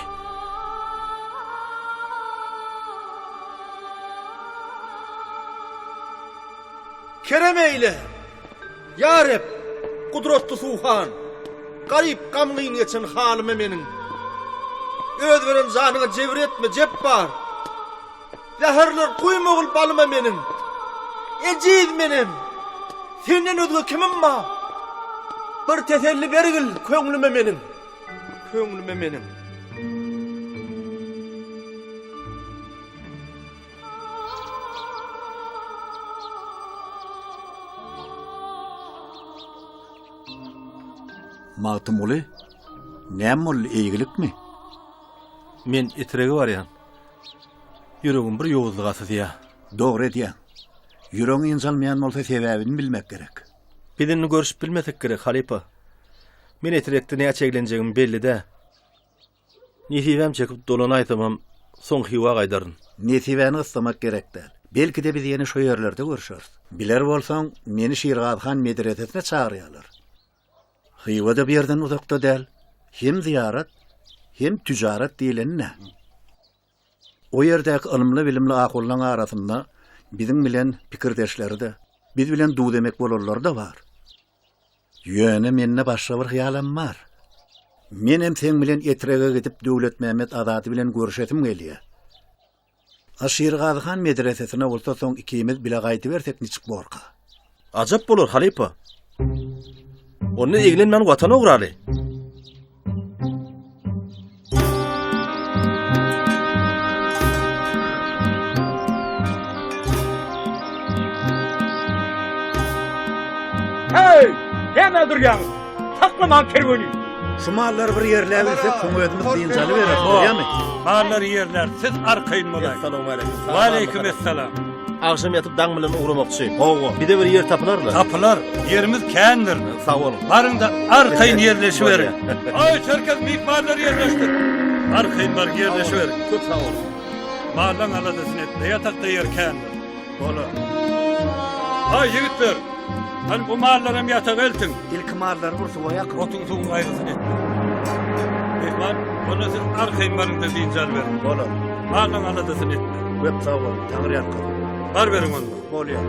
Kerem eýle! Ýa Reb, gudratly Suhan, Garyp gamgyn geçen halyma meniň. Öz beren janyňa jebir etme, Jepbar! Zäherler guýmagyl balyma meniň. Ejiz menem, senden özge kimim bar? Bir teselli bergil köňlüme meniň, Köňlüme meniň. Magtymguly, näme boldy, eýgilikmi? Men Etrege barýan. Ýüregim bir ýowuzlyga syzýa. Dogry edýäň. Ýüregiň ynjalmaýan bolsa sebäbini bilmek gerek. Biz indi görüşip bilmesek gerek, halypa. Men Etrekde näçe eglenjegim belli-dä. Nesibäm çekip dolanaýsamam, soň Hywa gaýdaryn. Nesibäni gyssamak gerek däl. Belki-de biz ýene şo ýerlerde görşeris. Biler bolsaň, meni Şirgazy han medresesine çagyrýarlar. Hywa-da bu ýerden uzakda däl. Hem zyýarat, hem tüjarat diýleni-dä. O ýerdäki ylymly-bilimli ahunlaň arasynda biziň bilen pikirdeşleri-de, biz bilen duz-emek bolanlary-da bar. Ýöne mende başga bir hyýalam bar. Menem seň bilen Etrege gidip Döwletmämmet Azady bilen görüşesim gelýär. A Şirgazy han medresesine bolsa soň ikimiz bile gaýdybersek niçik borka? Ajap bolar, halypa. Onda eglenmän Watana ugraly. Hey! Näme durýaň? Saklamaň kerweni. Şu mallary bir ýerläbilsek, soň özümiz dynç alybereris, bolýamy? Mallary ýerlär, siz arkaýyn bolaýyň. Essalawmaleýkim. Waleýkim essalam. Agşam ýatyp daň bilen ugramakçy. Hawa. Bize bir ýer tapylarla. Tapylar. Ýerimiz kändir. Sag boluň. Baryň-da arkaýyn ýerleşiberiň. Aý, Çerkez myhmanlary ýerleşdir. Arkaýyn baryň ýerleşiberiň. Köp sag boluň. Mallaň aladasyny etme, ýatakda ýer kändir. Bolar. Aý, ýigitler! Hany bu mallaram ýataga eltiň. Ilki mallary bir suwa ýakyň. Otuň suwuň gaýgysyny etme. Myhman, onda siz arkaýyn baryň-da dynç alyberiň. Bolar. Mallaň aladasyny etme. Köp sag boluň, Taňry ýalkasyn. Baryberiň onda. Bolýar.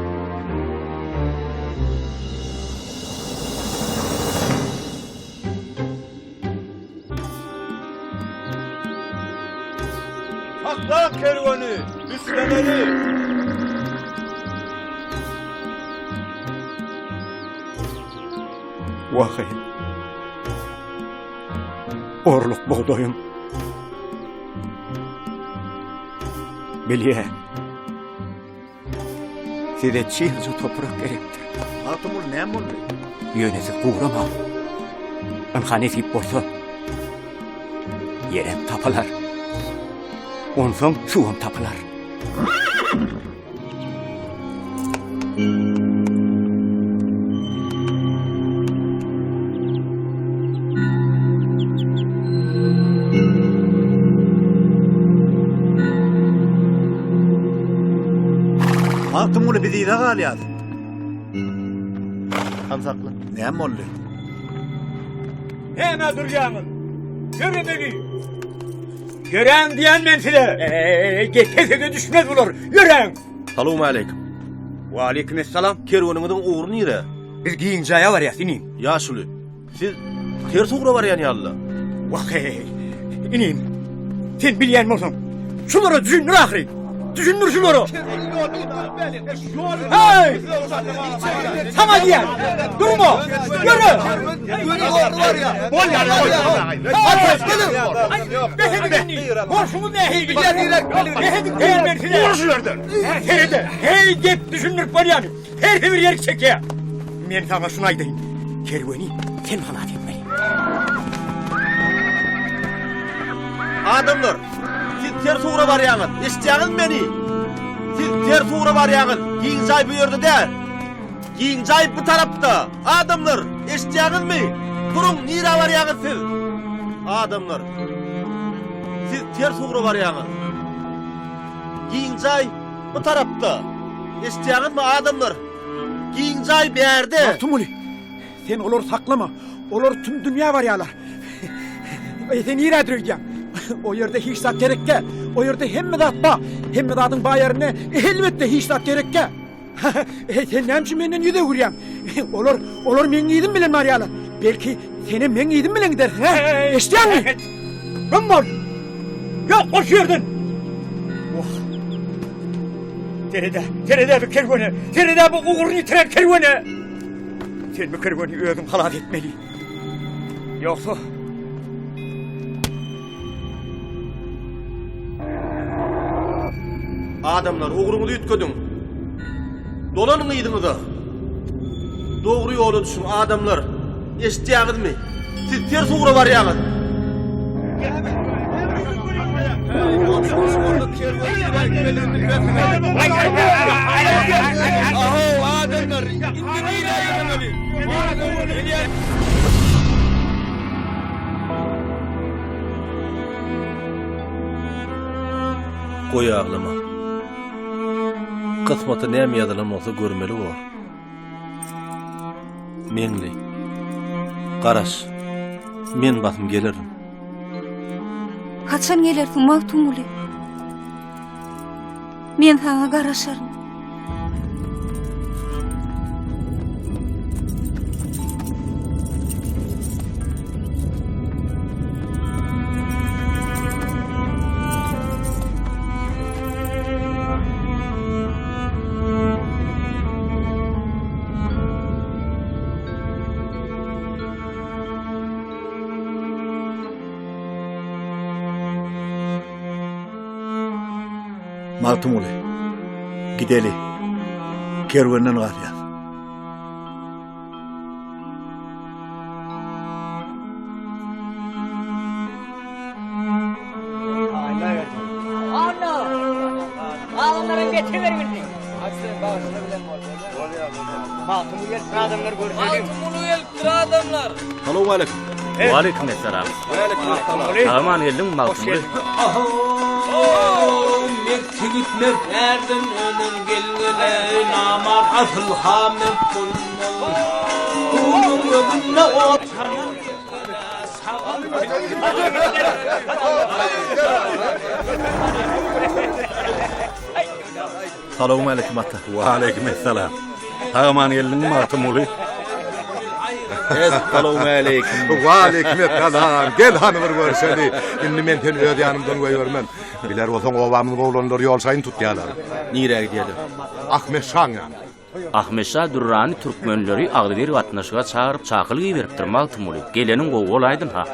Sakla kerweni, düşlemeli! Wah-eý. Orluk bugdaýym. Bilýän. Size çygja toprak gerekdir. Magtymguly näme boldy? Ýöne siz guramaň. Ynha nesip bolsa, ýerem tapylar. Onsoň suwam tapylar. Magtymguly biz yza galýas. Han sakla. Näme boldy? Näme durýaňyz? Ýöremeli. Ýöräň diýen men size. Eý, kesege düşmez bular. Ýöräň. Salowmaleýkim. Waleýkim essalam. Kerweniňiziň ugry nire? Biz giň jaýa barýas, inim. Ýaşuly, siz ters ugra barýan ýaly-la. Wah-eý, inim, sen bilýän bolsaň, şulara düşündir ahyry. Düşündir şulara. Hey! Saňa diýýän. Durma. Ýöre. Bolýar, bolýar. Bes ediň indi. Bolşuňyz nähili? Bes ediň diýen men size. Bol şu ýerden. Serede. Hey gep düşündirip bolýar. Hersi bir ýerik çekýär. Men saňa şuny aýdaýyn. Kerweni sen halas etmeli. Adamlar, siz ters ugra barýaňyz. Eşitýäňizmi meni? Siz ters ugra barýaňyz. Giň jaý bu ýerde däl. Giň jaý bu tarapda. Adamlar, eşitýäňizmi? Duruň, nirä barýaňyz siz? Adamlar, siz ters ugra barýaňyz. Giň jaý bu tarapda. Eşitýäňizmi, adamlar? Giň jaý bärde. Magtymguly, sen olary saklama. Olar tüm dünýä barýarlar. Eý, sen nirädir öýdýäň? O ýerde hiç zat gerek däl. O ýerde hemme zat bar. Hemme zadyň bar ýerinde elbetde hiç zat gerek däl. Eý, sen näme üçin menden ýüz öwürýäň? Olar, olar meň yzym bilen barýarlar. Belki, senem meň yzym bilen gidersiň, hä? Eşidýäňmi? Güm bol! Ýok bol şu ýerden! Wah! Sered-ä, sered-ä bu kerwene! Sered-ä bu ugruny ýitiren kerwene! Sen bu kerweni özüň halas etmeli. Ýogsa... Adamlar, ugruňyzy üýtgediň. Dolanyň yzyňyza. Dogry ýola düşüň, adamlar. Eşitýäňizmi? Siz ters ugra barýaňyz. Ahow, adamlar, indi nirä ýöremeli? Goý aglama. Kysmata näme ýazylan bolsa görmeli bor. Meňli. Garaş. Men basym gelerin. Haçan gelersiň Magtymguly? Men saňa garaşaryn. Magtymguly, gideli. Kerwenden galýas. Anna! Adamlara getiber bildi. Magtymguly gelipdir adamlar görseň. Magtymguly gelipdir adamlar. Salowmaleýkim. Waleýkim essalam. Sag-aman geldiňmi Magtymguly? Mert ýigit mert ärden önen gelgele namart asyl ha mert bolmaz. Suwuň özünde ot Salowmaleýkim ata. Waleýkim essalam. Sag-aman geldiňmi Magtymguly? Essalowmaleýkim. Waleýkim essalam. Gel hany bir görşeli. Indi men seni öz ýanymdan goýbermen. Biler bolsaň obamyzyň oglanlary ýol şaýyny tutýarlar. Nirä gidýärler? Ahmet şaň ýanyna. Ahmet şa Dürrany türkmenleri agzybir gatnaşyga çagyryp çakylyk iberipdir Magtymguly. Geleniň gowy bolaýdyn-ha.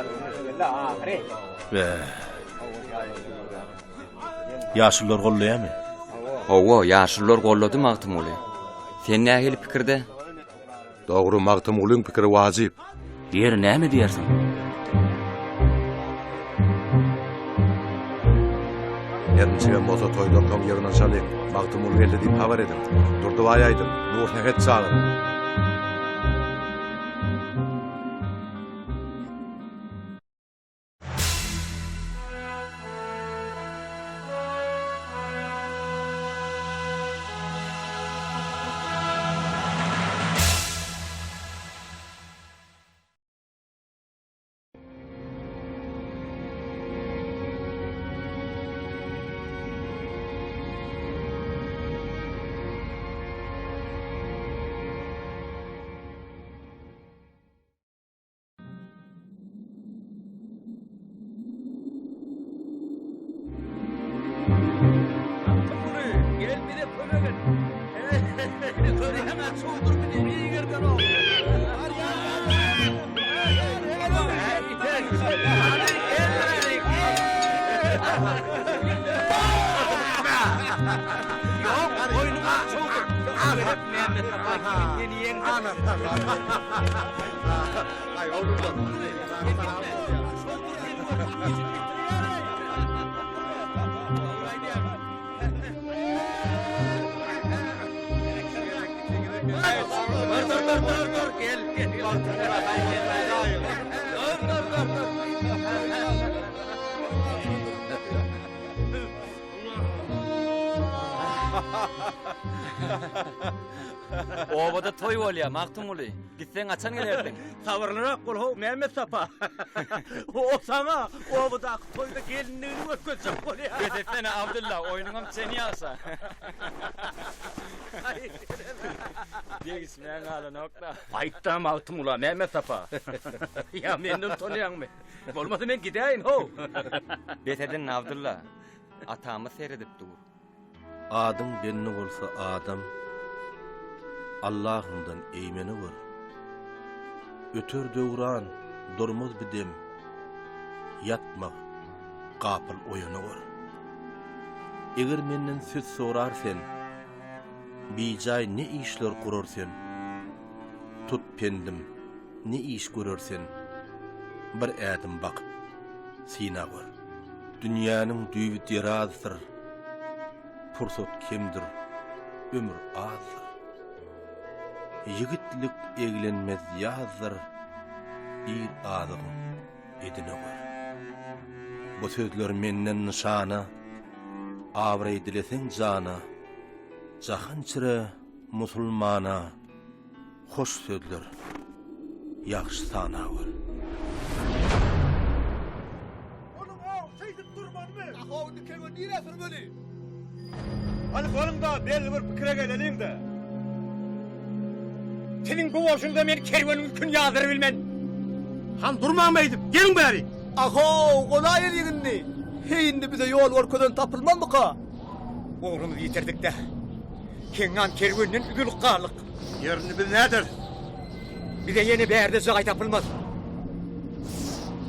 Bä. Ýaşulular gollaýarmy? Hawa, ýaşulular gollady Magtymguly. Sen nähili pikirde? Dogry, Magtymgulyň pikiri wajyp. Ýeri näme diýersiň? Her niçigem bolsa toýdan soň ýygnanyşalyň. Magtymguly geldi diýip habar ediň. Durdybaý aýdyň, Nursähet çagyryň. Ýok, oýnuň şowdur. Mämmet Sapa seni ýeňdi. Aý, oglanlar. Dur, dur, dur, dur, dur, gel, gel. Dur, dur, dur, dur. Obada toý bolýar, Magtymguly. Gitseň haçan gelersiň? Sabyrlyrak bol how, Mämmet Sapa. O saňa obadaky toýda gelinligini görkezjek bolýar. Bes etsene, Abdylla, oýnuňam çeni ýagşa. Degişmäň galanok-da. Aýt-da Magtymgula, Mämmet Sapa. Ýa menden utanýaňmy? Bolmasa men gidäýin, how. Bes edin, Abdylla. Atamyz seredip dur. Adyň belli bolsa adam, Allahyňdan eýmene gör. Öter döwran, durmaz bir dem, Ýatma, gapyl oýana gör. Eger menden söz sorar sen, Bijaý ne işler gurar sen? Tut pendim, ne iş görer sen? Bir ädim bakyp, syna gör. Dünýäniň düýbi derazdyr, Pursat kemdir, ömür azdyr. Ýigitlik eglenmez ýazdyr, Ir azygyň edine gör. Bu sözler menden nyşana, Abraý dileseň jana, Jahan içre musulmana, Hoş sözler ýagşy sana gör. Boluň-ow, şeýdip durmalymy? Ahow, indi kerwen nirä sürmeli? Hany boluň-da, belli bir pikire geleliň-dä. Siziň bu bolşuňyza men kerweniň ýüküni ýazdyrybilmen. Hany durmaň beýdip, geliň bäri! Ahow, golaýeliň indi. Heý, indi bize ýol görkezen tapylmazmyka? Ugrumyzy ýitirdik-dä. Heňňam kerwenden üzülip galdyk. Ýer indi biz näderis? Bize ýene bärde jaý tapylmaz.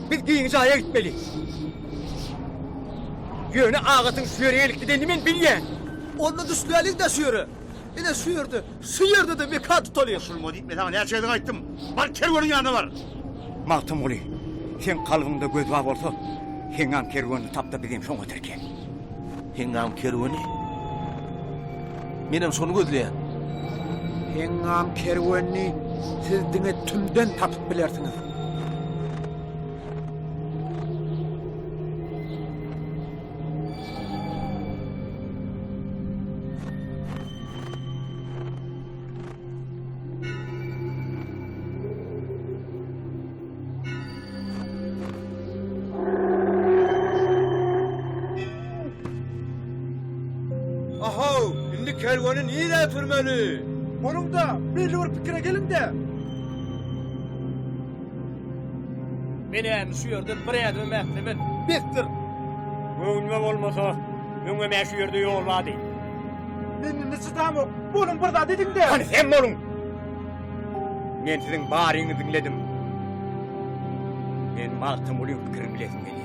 Biz giň jaýa gitmeli. Ýöne Agatyň şu ýere gelip gidenini men bilýän. Onda düşläliň-dä şu ýere. Ine şu ýerde, şu ýerde-de mekan tutalyň. Goşulma diýip men saňa näçe gezek aýtdym. Bar kerweniň ýanyna bar. Magtymguly, seň kalbyňda göz bar bolsa, Heňňam kerwenini tap-da bizem şoňa tirkel. Heňňam kerweni? Menem şony gözleýän. Heňňam kerwenini siz diňe tümden tapyp bilersiňiz. Ahow, indi kerweni nirä sürmeli? Boluň-da, belli bir pikire geliň-dä! Men-ä şu ýerden bir ädimem ätlemen. Besdir! Göwnüme bolmasa, öňem-ä şu ýerde ýol bardy. Men indi çydamok. Boluň bir zat ediň-dä! Hany sen boluň! Men siziň baryňyzy diňledim. Men Magtymgulyň pikirini bilesim gelýär.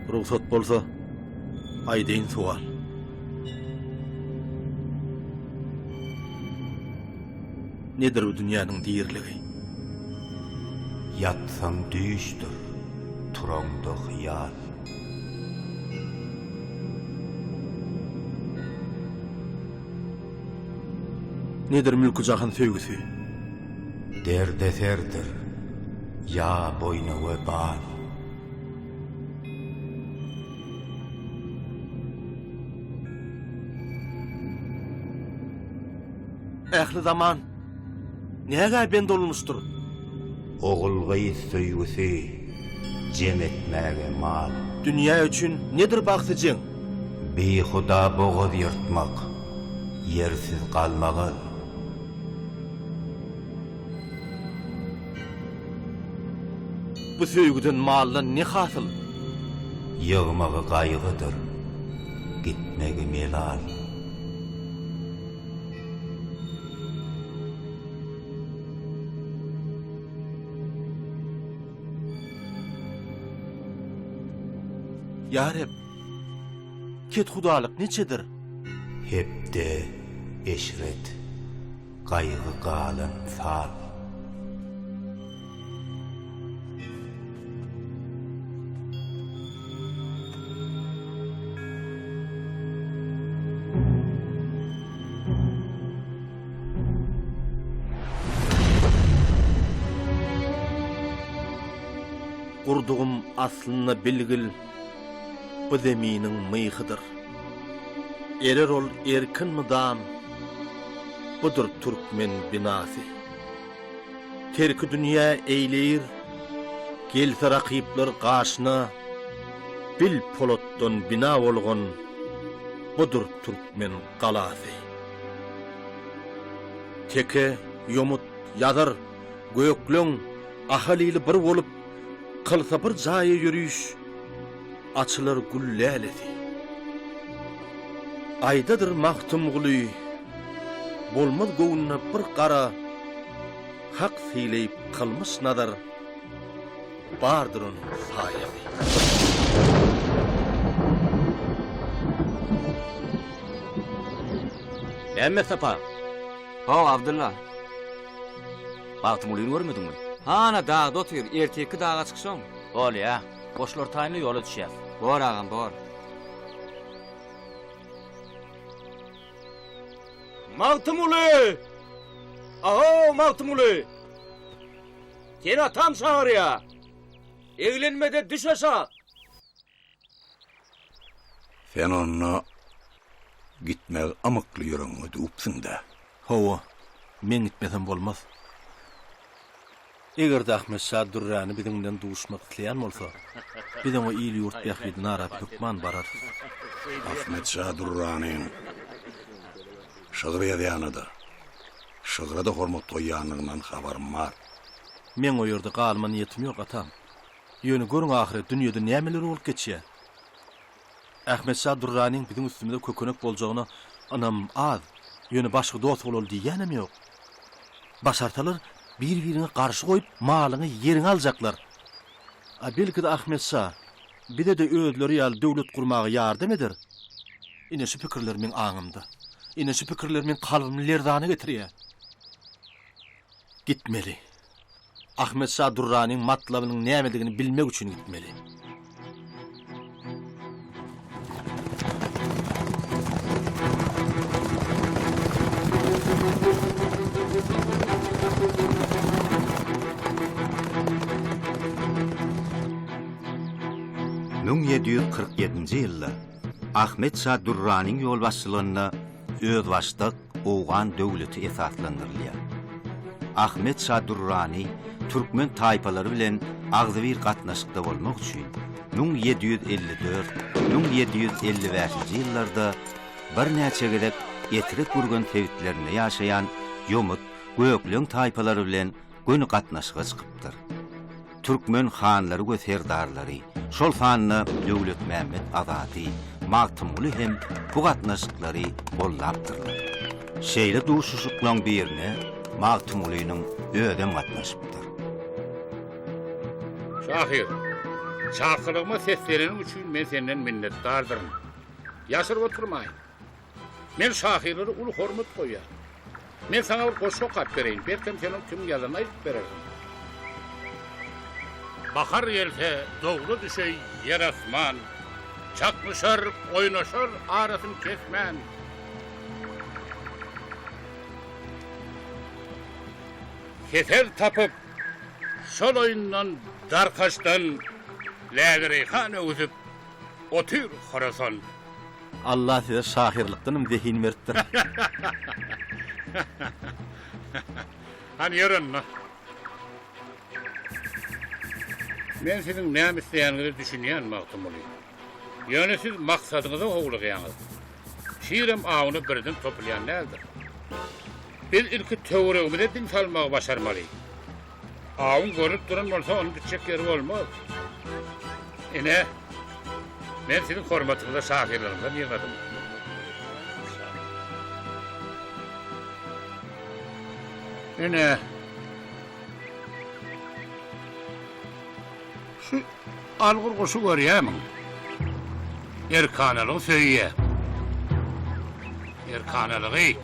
Rugsat bolsa, aýdaýyn sowal. Nedir bu dünýäniň diriligi? Ýatsaň düýşdür, turaňda hyýal. Nedir mülki-jahan söýgüsi? Derdeserdir, ýa boýna webal. Ähli zaman nägä bend olunmuşdyr? Ogul-gyz söýgüsi jem etmäge mal. Dünýä üçin nedir bagty jeň? Bihuda bogaz ýyrtmak, ýersiz galmagal. Bu söýgüden maldan ne hasyl? Ýygmagy gaýgydyr, gitmegi melal. Ýa Reb, kethudalyk niçedir? Hepde, eşret. Gaýgy galan sal. Gurdugym aslynda bilgil bu zeminiň myhydyr. Erer ol erkin mydam, budur türkmen binasy. Terki dünýä eýleýir, gelse rakyplar gaşyna, bil polatdan bina bolgan, budur türkmen galasy. Teke, ýomut, ýazar, gökleň, ahal ili bir bolup, kylsa bir jaýa ýöriş, Açylar gül lälesi. Aýdadyr Magtymguly, Bolmaz göwnüne bir gara, Hak sylaýyp kylmyş nazar, Bardyr onuň saýasy. Mämmetsapa! Haw, Abdylla. Magtymgulyny görmediňmi? Hana, dagda otyr, ertirki daga çykşaň. Bolýa. Goşlar taýynla ýola düşýäs. Bor agam bor. Magtymguly! Ahow, Magtymguly! Seni atam çagyrýa. Eglenme-de düş aşak! Sen onda gitmegi ymykly ýüregiňe düwüpsiň-dä? Hawa, meň gitmesem bolmaz. Eger-de Ahmet şa Dürräni biziň bilen duşmak isleýän bolsa, biz oňa il-ýurt bähbidini arap hökman bararys. Ahmet şa Dürräniň şygyr ýazýana-da, şygra-da hormat goýýandygyndan habarym bar. Meň o ýerde galma niýetim ýok, atam. Ýöne görüň ahyry dünýede nämeler bolup geçýär. Ahmet şa Dürranyň biziň üstümize kökenek boljagyna ynamym az. Ýöne başga dost bolaly diýýänem ýok. Başarsalar bir-biriňe garşy goýup malyňy ýeriňi aljaklar. A belki-de Ahmet şa bize-de özleri ýaly döwlet gurmaga ýardam eder. Ine şu pikirler meň aňymda. Ine şu pikirler meň kalbymy lerzana getirýär. Gitmeli. Ahmet şa Durranyň matlabynyň nämedigini bilmek üçin gitmeli. 1747-nji ýylda Ahmet şa Durranyň ýolbaşçylygynda özbaşdak owgan döwleti esaslandyrylýar. Ahmet şa Durrany türkmen taýpalary bilen agzybir gatnaşykda bolmak üçin 1754, 1755-nji ýyllarda birnäçe gezek Etrek-Gürgen sebitlerinde ýaşaýan ýomut, gökleň taýpalary bilen göni gatnaşyga çykypdyr. Türkmen hanlary we serdarlary, şol sanda Döwletmämmet Azady, Magtymguly hem bu gatnaşyklary goldapdyrlar. Şeýle duşuşyklaň birine Magtymgulynyň özem gatnaşypdyr. Şahyr, çakylygyma ses bereniň üçin men senden minnetdardyryn. Ýaşyryp oturmaýyn. Men şahyrlara uly hormat goýýaryn. Men saňa bir goşgy okap bereýin, belkem sen ony kimiň ýazanyny aýdyp berersiň. Bahar gelse, dowla düşeý ýer-asman, Çaknyşar, oýnaşar arasyn kesmän. Hesel tapyp, şol oýundan, darkaşdan Läle-reýhan öwsüp otyr Horasan. Allah size şahyrlykdanam zehin beripdir. Hany ýör onda. Men siziň näme isleýäniňize düşünýän, Magtymguly. Ýöne siz maksadyňyza howlugýaňyz. Şirem awuna birden topulýan däldir. Biz ilki töweregimize diň salmagy başarmaly. Awuň görnüp duran bolsa, onuň gitjek ýeri bolmaz. Ine, men siziň hormatyňyza şahyrlarymdan ýygnadym. Ine, şu algyr guşy görýärmiň? Erkanalygy söýýär. Erkanalygy.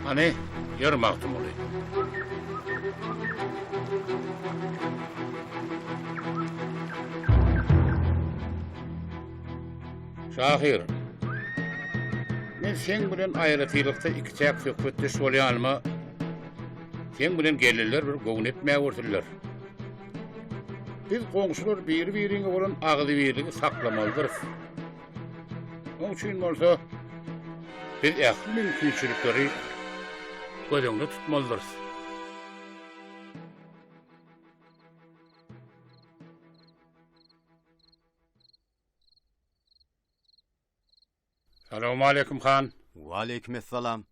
Hany, ýör Magtymguly. Şahyr, men seň bilen aýratylykda ikiçäk söhbetdeş bolýanyma seň bilen gelinler bir göwün etmäwersinler. Biz goňşular biri-biriňe bolan agzybirligi saklamalydyrys. Oň üçin bolsa biz ähli mümkinçilikleri göz öňünde tutmalydyrys. Salowmaleýkim han. Waleýkimessalam.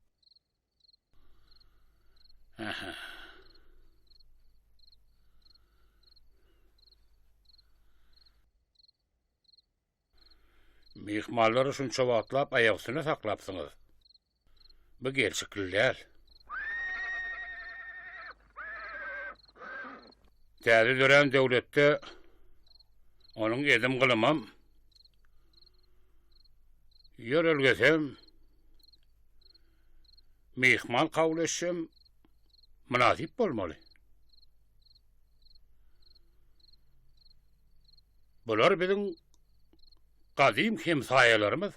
Myhmanlary şunça wagtlap aýak üstünde saklapsyňyz. Bu gelşikli däl. Täze dörän döwletde onuň edim-gylymam, ýörelgesem, myhman kabul edişem mynasyp bolmaly. Bular biziň gadym hemsaýalarymyz.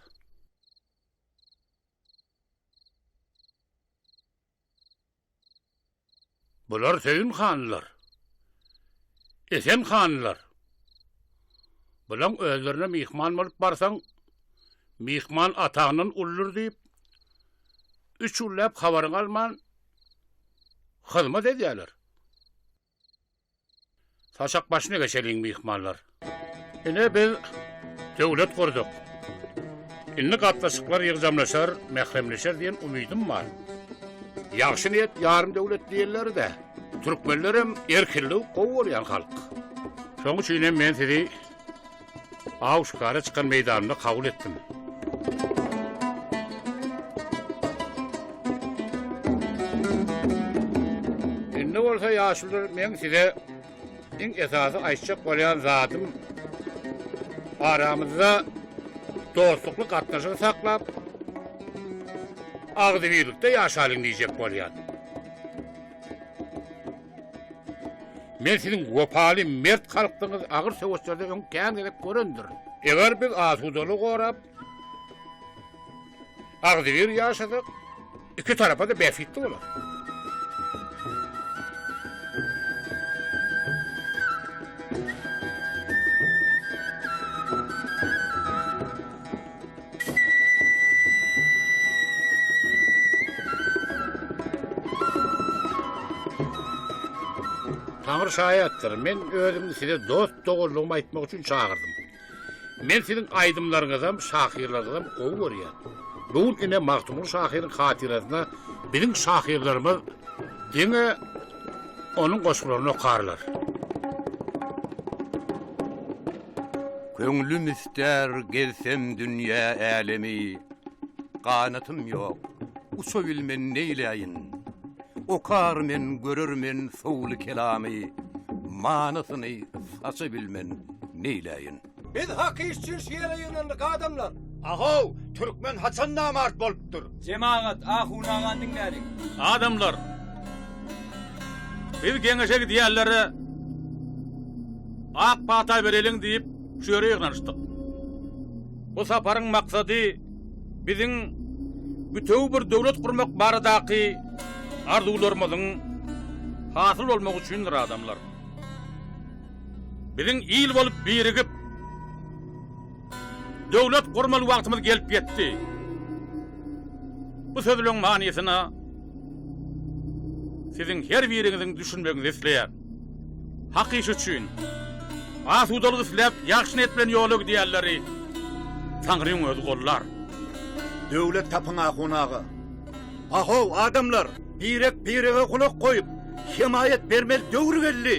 Bular Söýün hanlar. Esen hanlar. Bulaň özlerine myhman bolup barsaň, myhman ataňdan uludyr diýip, üç günläp habaryňy alman, hyzmat edýärler. Saçak başyna geçeliň myhmanlar. Ine biz döwlet gurduk. Indi gatnaşyklar ýygjamlaşar, mähremleşer diýen umydym bar. Ýagşy niýet ýarym döwlet diýenleri-de. Türkmenlerem erkinligi gowy görýän halk. Şoň üçin hem men sizi aw-şikara çykan meýdanymda kabul etdim. Indi bolsa ýaşulular meň size iň esasy aýtjak bolýan zadym aramyzda dostlukly gatnaşygy saklap, agzybirlikde ýaşalyň diýjek bolýan. Men siziň wepaly, mert halkdygyňyzy agyr söweşlerde öň kän gezek görendirin. Eger biz asudalygy gorap, agzybir ýaşasak, iki tarapa-da bähbitli bolar. Taňry şaýatdyr, men özümi size dost-doganlygymy aýtmak üçin çagyrdym. Men siziň aýdymlaryňyzam, şahyrlaryňyzam gowy görýän. Bu gün ine Magtymguly şahyryň hatyrasyna biziň şahyrlarymyz diňe onuň goşgularyny okarlar. Köňlüm istär gezsem dünýä älemi, Ganatym ýok, uçabilmen neýläýin. Okar men, görer men sowly kelamy, Manysyny saça bilmen neýläýin. Biz hak iş üçin şu ýere ýygnandyk, adamlar! Ahow, türkmen haçan namart bolupdyr? Jemagat, ahun agany diňläliň. Adamlar! Biz geňeşe gidýänlere ak pata bereliň diýip, şu ýere ýygnanyşdyk. Bu saparyň maksady biziň bütewi bir döwlet gurmak baradaky arzuwlarymyzyň hasyl bolmagy üçindir, adamlar. Biziň il bolup birigip, döwlet gurmaly wagtymyz gelip ýetdi. Bu sözleň manysyna siziň her biriňiziň düşünmegiňizi isleýän. Hak iş üçin, asudalyk isläp, ýagşy niýet bilen ýola gidýänleri Taňryň özi gollar. Döwlet tapyň ahun aga. Ahow, adamlar! Birek-birege gulak goýup, hemaýat bermeli döwür geldi.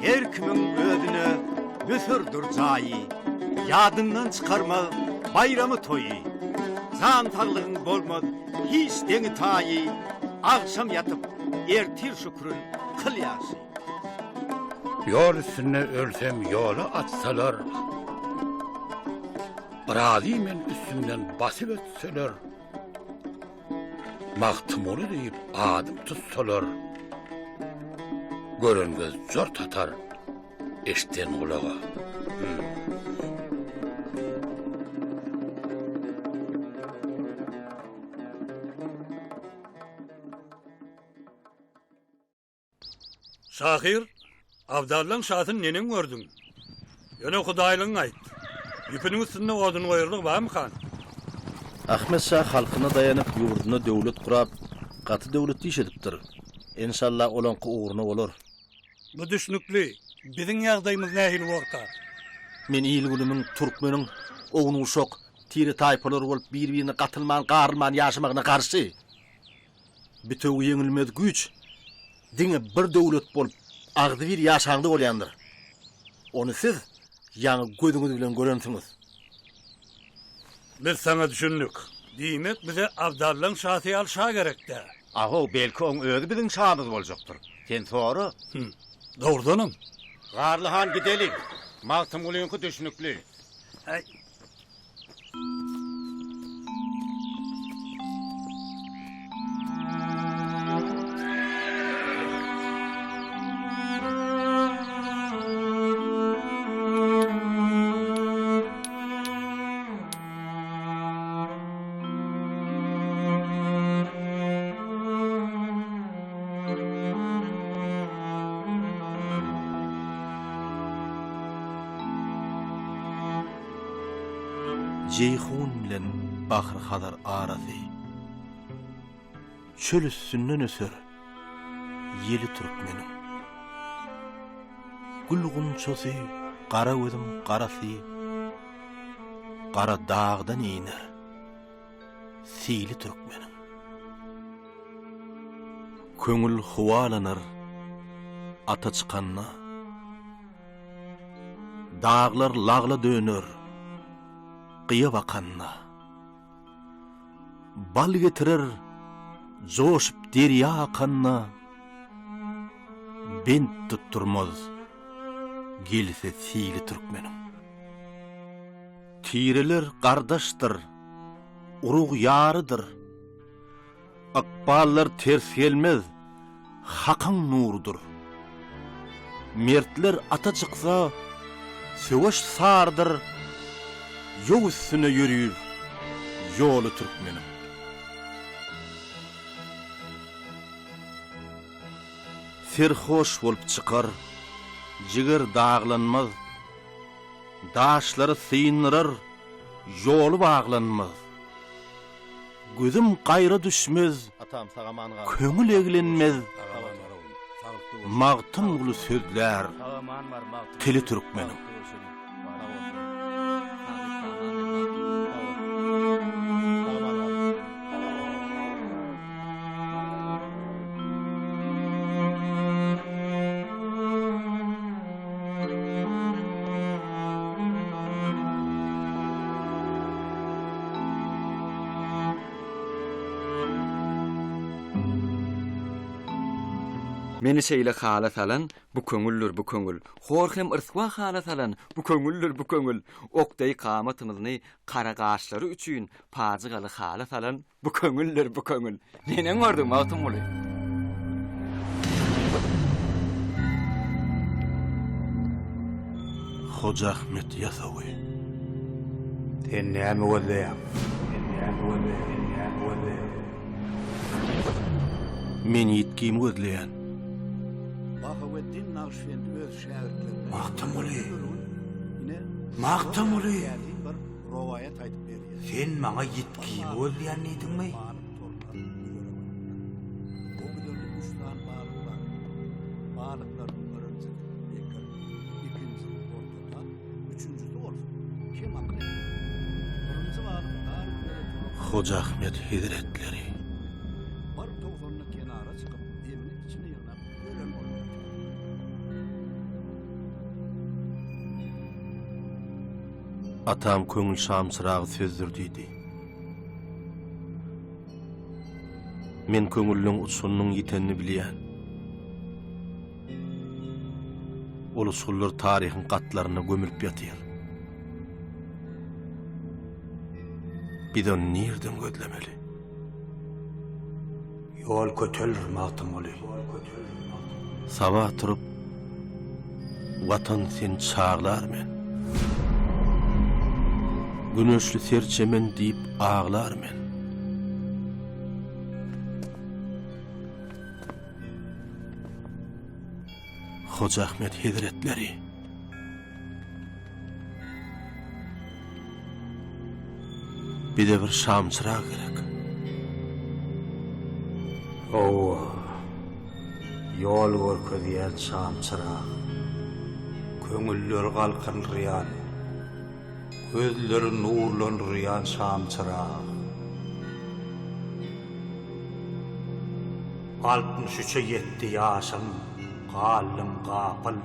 Her kimiň özüne Müsürdir jaýy, Ýadyndan çykarmaz baýramy toýy. Jan saglygyň bolmaz hiç deňi-taýy, Agşam ýatyp, ertir şükrün kyl ýagşy. Ýol üstünde ölsem ýola atsalar, Birazy men üstümden basyp ötseler. Magtymguly diýip adym tutsalar, Gören göz jort atar, eşden gulaga. Şahyr, Abdallaň şasyny neneň gördüň? Ýöne hudaýlygyňy aýt. Ýüpüniň üstünde odun goýarlygy barmykan? Ahmet şa halkyna daýanyp ýurdunda döwlet gurap gaty döwletli iş edipdir. Enşalla olaňky ugruna bolar. Bu düşnükli. Biziň ýagdaýymyz nähili borka? Men il-günümiň, türkmeniň ownuk-uşak, tire-taýpalar bolup bir-birine gatylman, garylman ýaşamagyna garşy. Bitewi ýeňilmez güýç diňe bir döwlet bolup agzybir ýaşaňda bolýandyr. Ony siz ýaňy gözüňiz bilen görensiňiz. Biz saňa düşündik. Diýmek, bize Abdallaň şasy ýaly şa gerek-dä. Ahow, belki oň özi biziň şamyz boljakdyr. Sen sora. Hüm, dogrudanam. Garly han gideliň. Magtymgulyňky düşnükli. Äý. Jeýhun bilen Bahry-Hazar arasy, Çöl üstünden öser ýeli türkmeniň. Gül gunçasy gara gözüň garasy, Gara dagdan iner sili türkmeniň. Köňül howalanar ata çykanda. Daglar lagla döner gyýa bakanda. Bal getirer joşup derýa akanda, Bent tutdurmaz gelse sili türkmeniň. Tireler gardaşdyr, urug ýarydyr. Ykballar ters gelmez, Hakyň nurudyr. Mertler ata çyksa, söweş sarydyr, Ýow üstüne ýörir ýoly türkmeniň. Serhoş bolup çykar, jiger daglanmaz, Daşlary syndyrar, ýoly baglanmaz. Gözüm gaýra düşmez, köňül eglenmez, Magtymguly sözlär tili türkmeniň. Meni şeýle hala salan bu köňüldir, bu köňül. Hor hem yrswa hala salan bu köňüldir, bu köňül. Ok deý kamatymyzny gara gaşlary üçin pajygaly hala salan bu köňüldir, bu köňül. Neneň gördüň, Magtymguly? Hoja Ahmet Ýasawy. Sen näme gözleýäň? Sen näme gözleýäň? Sen näme gözleýäň? Men ýitgimi gözleýän. Bahaweddin Nagyşbendi öz şägirtlerine Magtymguly! Ine, Magtymguly! täsin bir rowaýat aýdyp berýär. Sen maňa ýitgimi gözleýän diýdiňmi? O güzerde üç sany balyk bar. Balyklaryň birinjisi bekir, ikinjisi ortatap, üçünjisi bolsa kem akyl eken. Birinji balyk dar güzere tolap, Hoja Ahmet hezretleri. Bir towsanda kenara çykyp, demini içine ýygnap, ölen bolup ýatyr. Atam köňül şamçyragy sözdür diýdi. Men köňüllüň uçgunynyň ýitenini bilýän. Ol uçgunlar taryhyň gatlarynda gömülip ýatyr. Biz ony nirden gözlemeli? Ýol kötelir, Magtymguly. Sabah turup, Watan seni çaglar men. Güneşli serçemen diýip aglar men. Hoja Ahmet hezretleri. Bize bir şamçyrag gerek. Hawa, ýol görkezýän şamçyrag. Köňülleri galkyndyrýan, gözleri nurlandyrýan şamçyrag. Altmyş üçe ýetdi ýaşym, galdym gapyl.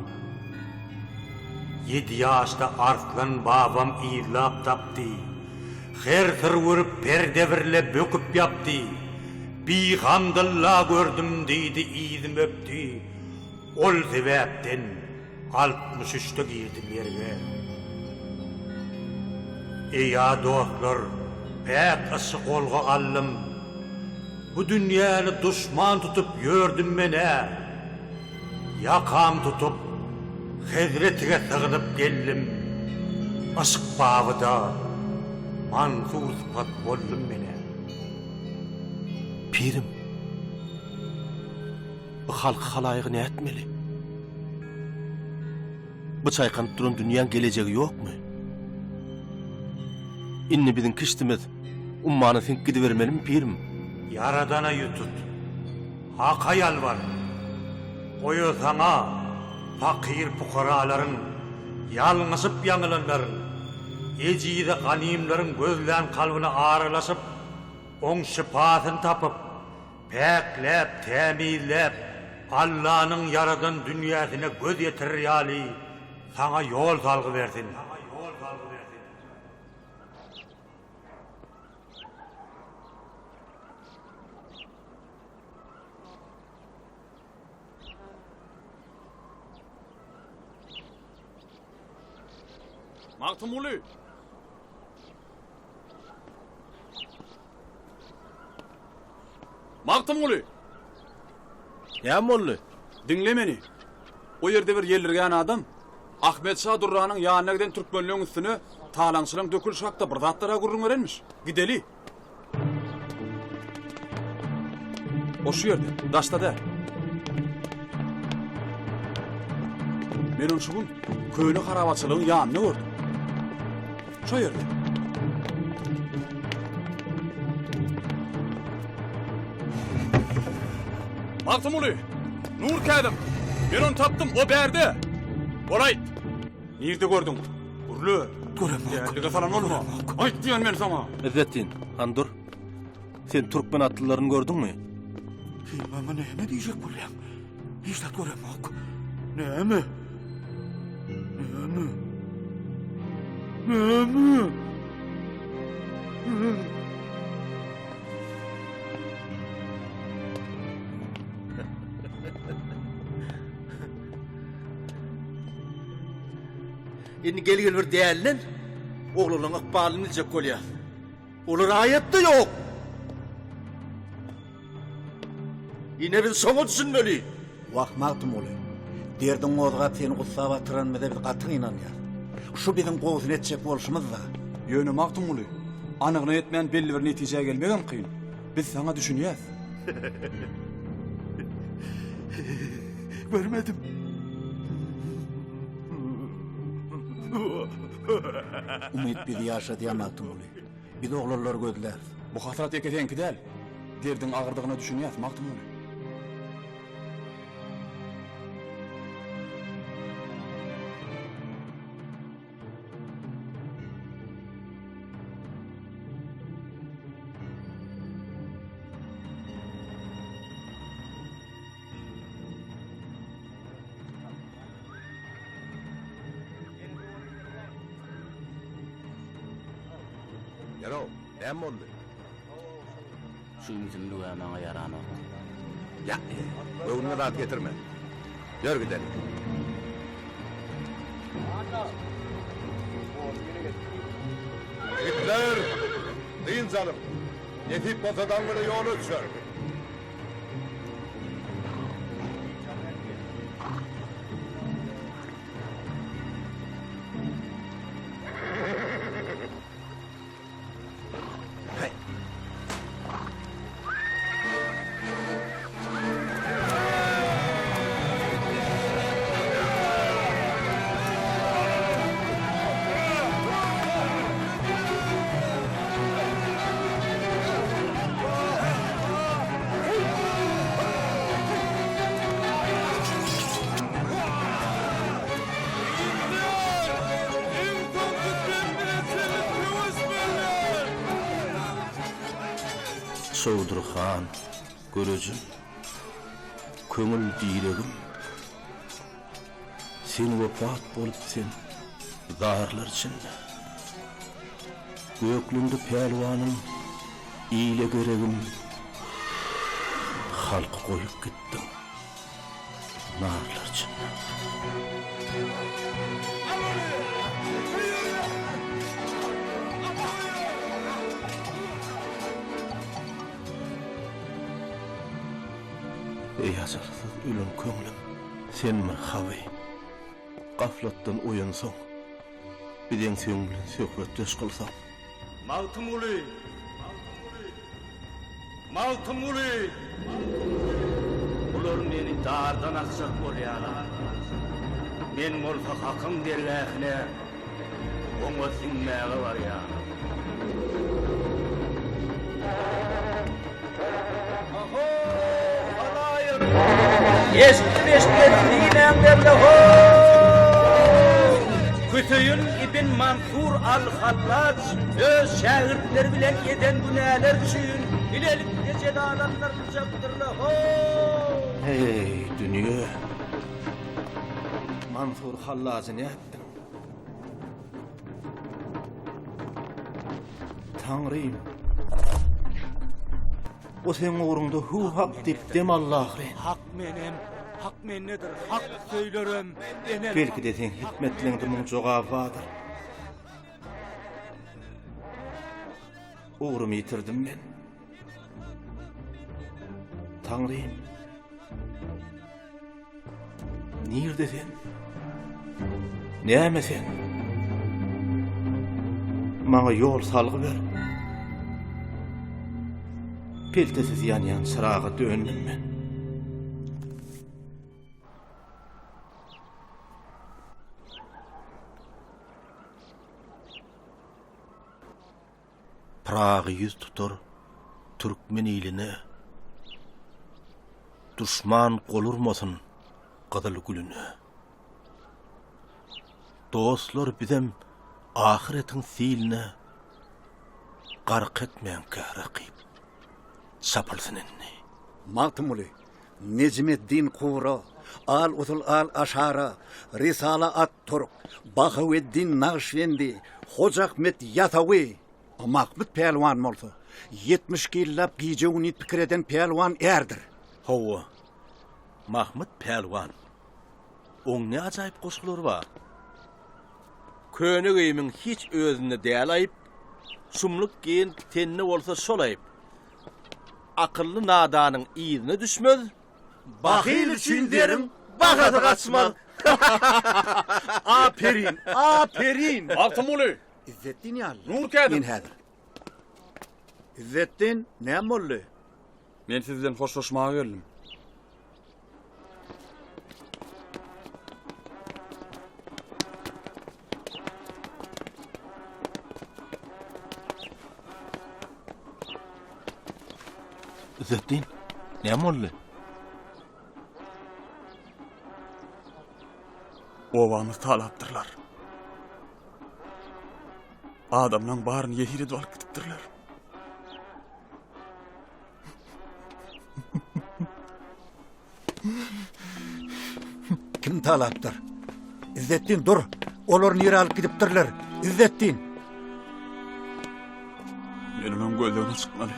Ýedi ýaşda Arslan babam yzlap tapdy. Her syr görüp perde birle böküp ýapdy. Bihamdylla gördüm diýdi yzym öpdi. Ol sebäpden 63 üçde girdi merge. Eý-a dostlar, päk yşy golga aldym. Bu dünýäni duşman tutup ýördüm men-ä. Ýakam tutup, hezretige sygnyp geldim. Yşk babyda Mansur sypat boldum men-ä. Pirim, bu halky-halaýygy nätmeli? Bu çaýkanyp duran dünýäň gelejegi ýokmy? Indi biziň kişdimiz ummana siňip gidibermelimi, pirim? Ýaradana ýüz tut. Haka ýalbar. Goý o saňa, pakyr-pukaralaryň, ýalňyşyp ýaňylanlaryň, ejize ganymlaryň gözlän kalbyna aralaşyp, oň şypasyny tapyp, Päkläp, tämizläp, Allanyň ýaradan dünýäsine göz ýetirer ýaly saňa ýol salgy bersin. Magtymguly! Magtymguly! Näme boldy? Diňle meni. O ýerde bir ýeldirgän adam Ahmet şa Durranyň ýanyna giden türkmenleň üstüne talaňçylaň dökülişi hakda bir zatlar-a gürrüň berenmiş. Gideli. O şu ýerde, daşda däl. Men ony şu gün köne harabaçylygyň ýanynda gördüm. Şo ýerde. Magtymguly, Nur Käzim, men ony tapdym, o bärde. Bol aýt. Nirde gördüň? Gürle. Göremok. Dälilige salan bolma. Aýt diýen men saňa. Yzzetdin, han dur. Sen türkmen atlylaryny gördüňmi? Sen maňa näme diýjek bolýaň? Hiç zat göremok. Näme? Näme? Näme? Indi gel-gel bir dälden oglanlaryň ykbalyny biljek bolýas. Olar aýatda ýok. Ine biz şoňa düşünmeli. Wah, Magtymguly, derdiň gozgap seni gussa batyranymyza biz gaty gynanýas. Şu biziň gowusyny etjek bolşumyz-da. Ýöne Magtymguly, anygyna ýetmän belli bir netijä gelmegem kyn. Biz saňa düşünýäs. Görmedim. Umyt bizi ýaşadýar, Magtymguly. Biz oglanlary gözläris. Bu hasrat ýeke seňki däl. Derdiň agyrdygyna düşünýäs, Magtymguly. Ýerow, näme boldy? Şu ümsümlig-ä maňa ýaranok. Ýa, göwnüňe zat getirme. Ýör gideli. Ýigitler, dynç alyň. Nesip bolsa daň bile ýola düşeris. Çowdur han, görejim, köňül diregim, Sen wepat bolup sen zarlar içinde. Gökleňde pälwanym, ile geregim, Halky goýup gitdiň narlar içinde. Eý ajalsyz ölen köňlüm, sen bir haby, Gaflatdan oýansaň, bizeň seň bilen söhbetdeş kylsaň. Magtymguly! Magtymguly! Bular meni dardan asjak bolýarlar. Men bolsa Hakyň dergähine oňa siňmäge barýan. Eşitdim eşitmedim diýmäňlerle how! Hüseýin ibn Mansur al-Hallaç öz şägirtleri bilen eden günäleri üçin bilelikde jezalandyryljakdyrla how! Heý, dünýe! Mansur Hallajy nätdiň? Taňrym! O seň ugruňda hüw hak diýip dem aldy ahyryn. Hak menem, hak mendedir, hak söýlerem, enel. Belki-de seň hikmetleňde muň jogaby bardyr. Ugrumy ýitirdim men. Taňrym! Nirde sen? Näme sen? Maňa ýol salgy ber. Peltesiz ýanýan çyraga döndüm men. Pyragy ýüz tutar türkmen iline, Duşman gol urmasyn gyzyl gülüne. Dostlar bizem ahyretiň siline Gark etmäňkä rakyp çapylsyn indi. Magtymguly, Nejmeddin Kubra, Al Usul al Aşara, Risala at Türk, Bahaweddin Nagyşbendi, Hoja Ahmet Ýasawy, Mahmyt pälwan bolsa, 72 ýyllap gije-gündiz pikir eden pälwan ärdir. Hawa, Mahmyt pälwan. Oň ne ajaýyp goşgulary bar. Köne geýimiň hiç özünde däl aýyp, Şumluk geýen tende bolsa şol aýyp. Akylly nadanyň yzyna düşmez, Bahyl üçin zeriň bahasy gaçmaz. Aperin, aperin! Magtymguly! Izzetdin ýaly. Nur Käzim! Men häzir. Izzetdin, näme boldy? Men siz bilen hoşlaşmaga geldim. Izzetdin, näme boldy? Obamyzy talapdyrlar. Adamlaň baryny ýesir edip alyp gidipdirler. Kim talapdyr? Izzetdin dur. Olar nirä alyp gidipdirler? Izzetdin. Men onuň gözlegine çykmaly.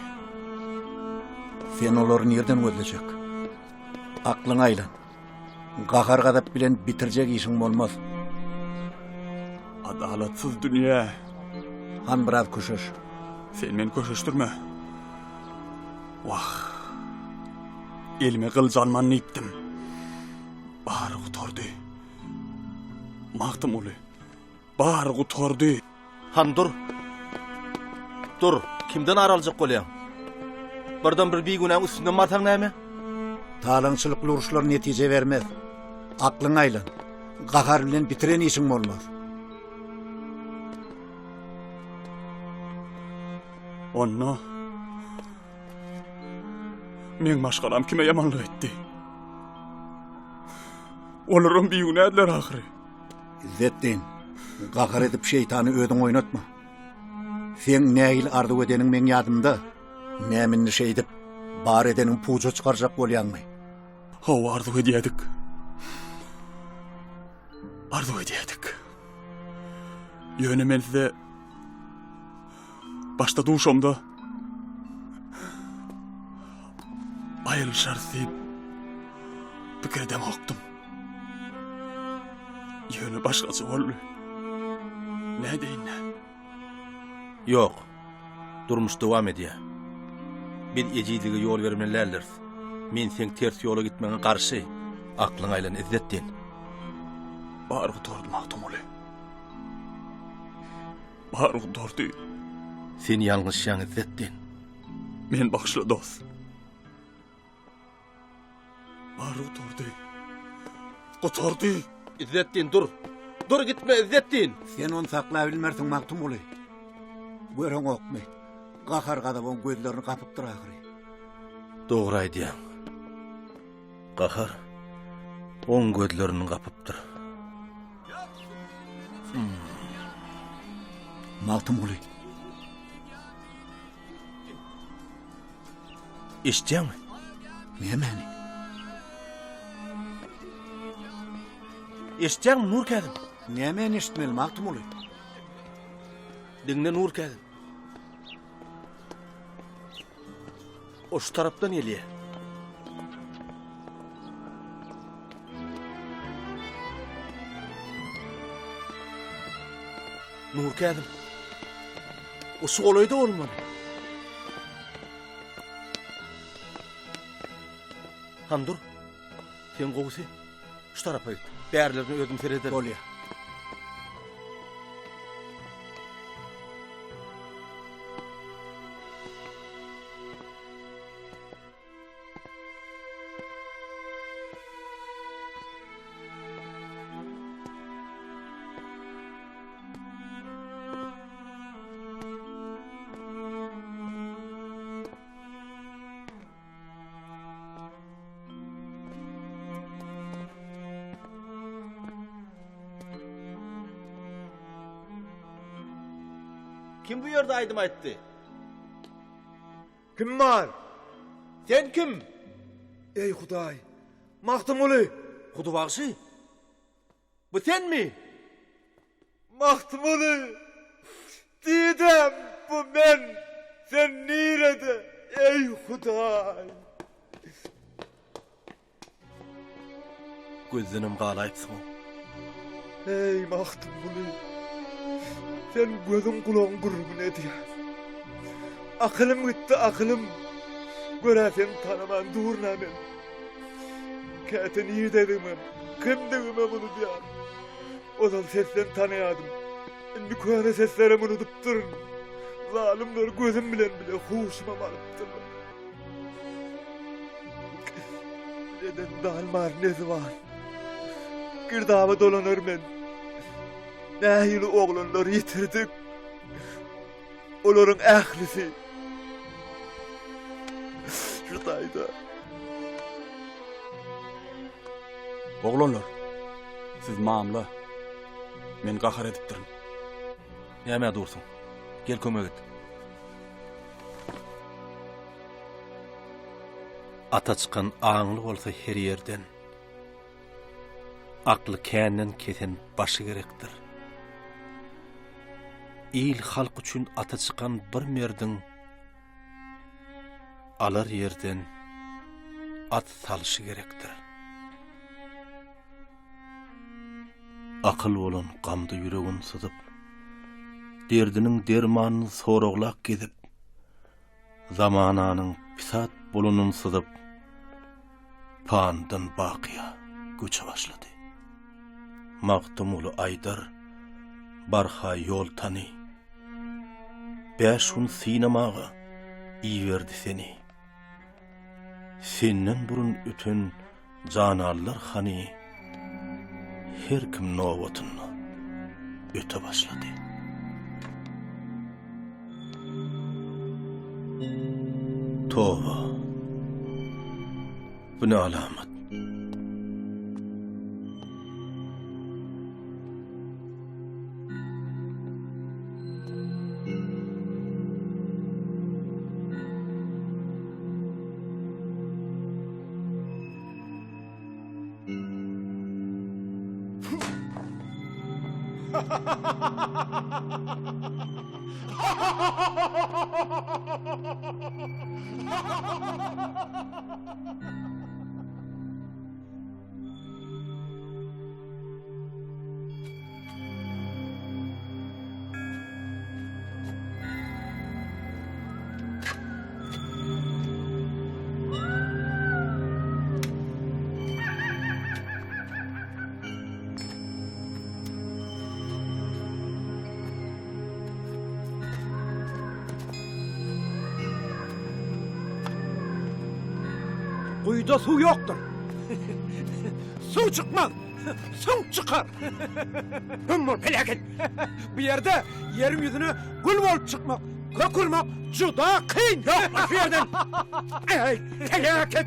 Sen olary nirden gözlejek? Aklyňa aýlan. Gahar-gazap bilen bitirjek işiň bolmaz. Adalatsyz dünýä. Han biraz köşeş. Sen meni köşeşdirme. Wah. Elime gylyç alman diýipdim. Bary gutardy. Magtymguly. Bary gutardy. Han dur. Dur, kimden ar aljak bolýaň? Birden bir bigünäň üstünden barsaň näme? Talaňçylykly uruşlar netije bermez. Aklyňa aýlan. Gahar bilen bitiren işiň bolmaz. Onda meň maşgalam kime ýamanlyk etdi? Olaram bigünädiler ahyry. Izzetdin, gahar edip şeýtany özüň oýnatma. Seň nähili arzuw edeniň meň ýadymda. Näme indi şeýdip, bar edeniňi puja çykarjak bolýaňmy? Hawa, arzuw edýädik. Arzuw edýädik. Ýöne men size başda duşamda aýrylyşarys diýip pikir edemokdym. Ýöne başgaça boldy. Nädeýin-dä? Ýok. Durmuş dowam edýär. Biz ejizlige ýol bermeli däldiris. Men seň ters ýola gitmegiňe garşy. Aklyňa aýlan, Izzetdin. Bary gutardy, Magtymguly. Bary gutardy. Sen ýalňyşýaň, Izzetdin. Meni bagyşla, dost. Bary gutardy. Gutardy. Izzetdin dur. Dur gitme Izzetdin. Sen ony saklabilmersiň Magtymguly. Göreňokmy? Gahar gazap oň gözlerini gapypdyr ahyry. Dogry aýdýaň. Gahar oň gözlerini gapypdyr. Hmm. Magtymguly. Eşitýäňmi? Nämäni? Eşitýäňmi Nur Käzim? Nämäni eşitmeli Magtymguly? Diňle Nur Käzim. O şu tarapdan gelýär. Nur Käzim. O şu golaýda bolmaly. Han dur. Sen gowusy şu tarapa git. Bärlerine özüm serederin. Bolýar. Kim bu ýerde aýdym aýtdy? Kim bar? Sen kim? Eý Hudaý! Magtymguly! Hudy bagşy? Bu senmi? Magtymguly! Didem, bu men! Sen nirede? Eý Hudaý! Gözdenem galaýypsyň-ow. Eý Magtymguly! Sen gözüň gulagyň gürrüňini edýäň. Akylym gitdi, akylym. Gör-ä seni tanaman durun-a men. Käte nirededigimem, kimdigimem unudýan. Ozal sesden tanaýadym. Indi köne seslerem unudypdyryn. Zalymlar gözüm bilen bile huşumam alypdyrlar. Neden dalmar ne zyban. Girdaba dolanar men. Nähili oglanlary ýitirdik. Olaryň ählisi şu taýda. Oglanlar, siz mamla. Men gahar edipdirin. Nämä dursuň? Gel kömek et. Ata çykan aňly bolsa her ýerden. Akly känden kesen başy gerekdir. Il halk üçin ata çykan bir merdiň alar ýerden at salyşy gerekdir. Akyl bolan gamda ýüregin syzyp, derdiniň dermanyny soraglap gezip, Zamananyň pisat bolanyny syzyp, panydan bakyýa göçe başlady. Magtymguly aýdar, barha ýol tany. Bäş gün synamaga iberdi seni. Senden burun öten Jananlar hany her kim nobatynda öte başlady. Toba. Bu ne alamat? Guýuda suw ýokdur. Suw çykmaz. Süňk çykar. Hüm bol peläket. Bu ýerde ýeriň ýüzüne gül bolup çykmak, kök urmak juda kyn. Ýok, şu ýerden. Eý, peläket.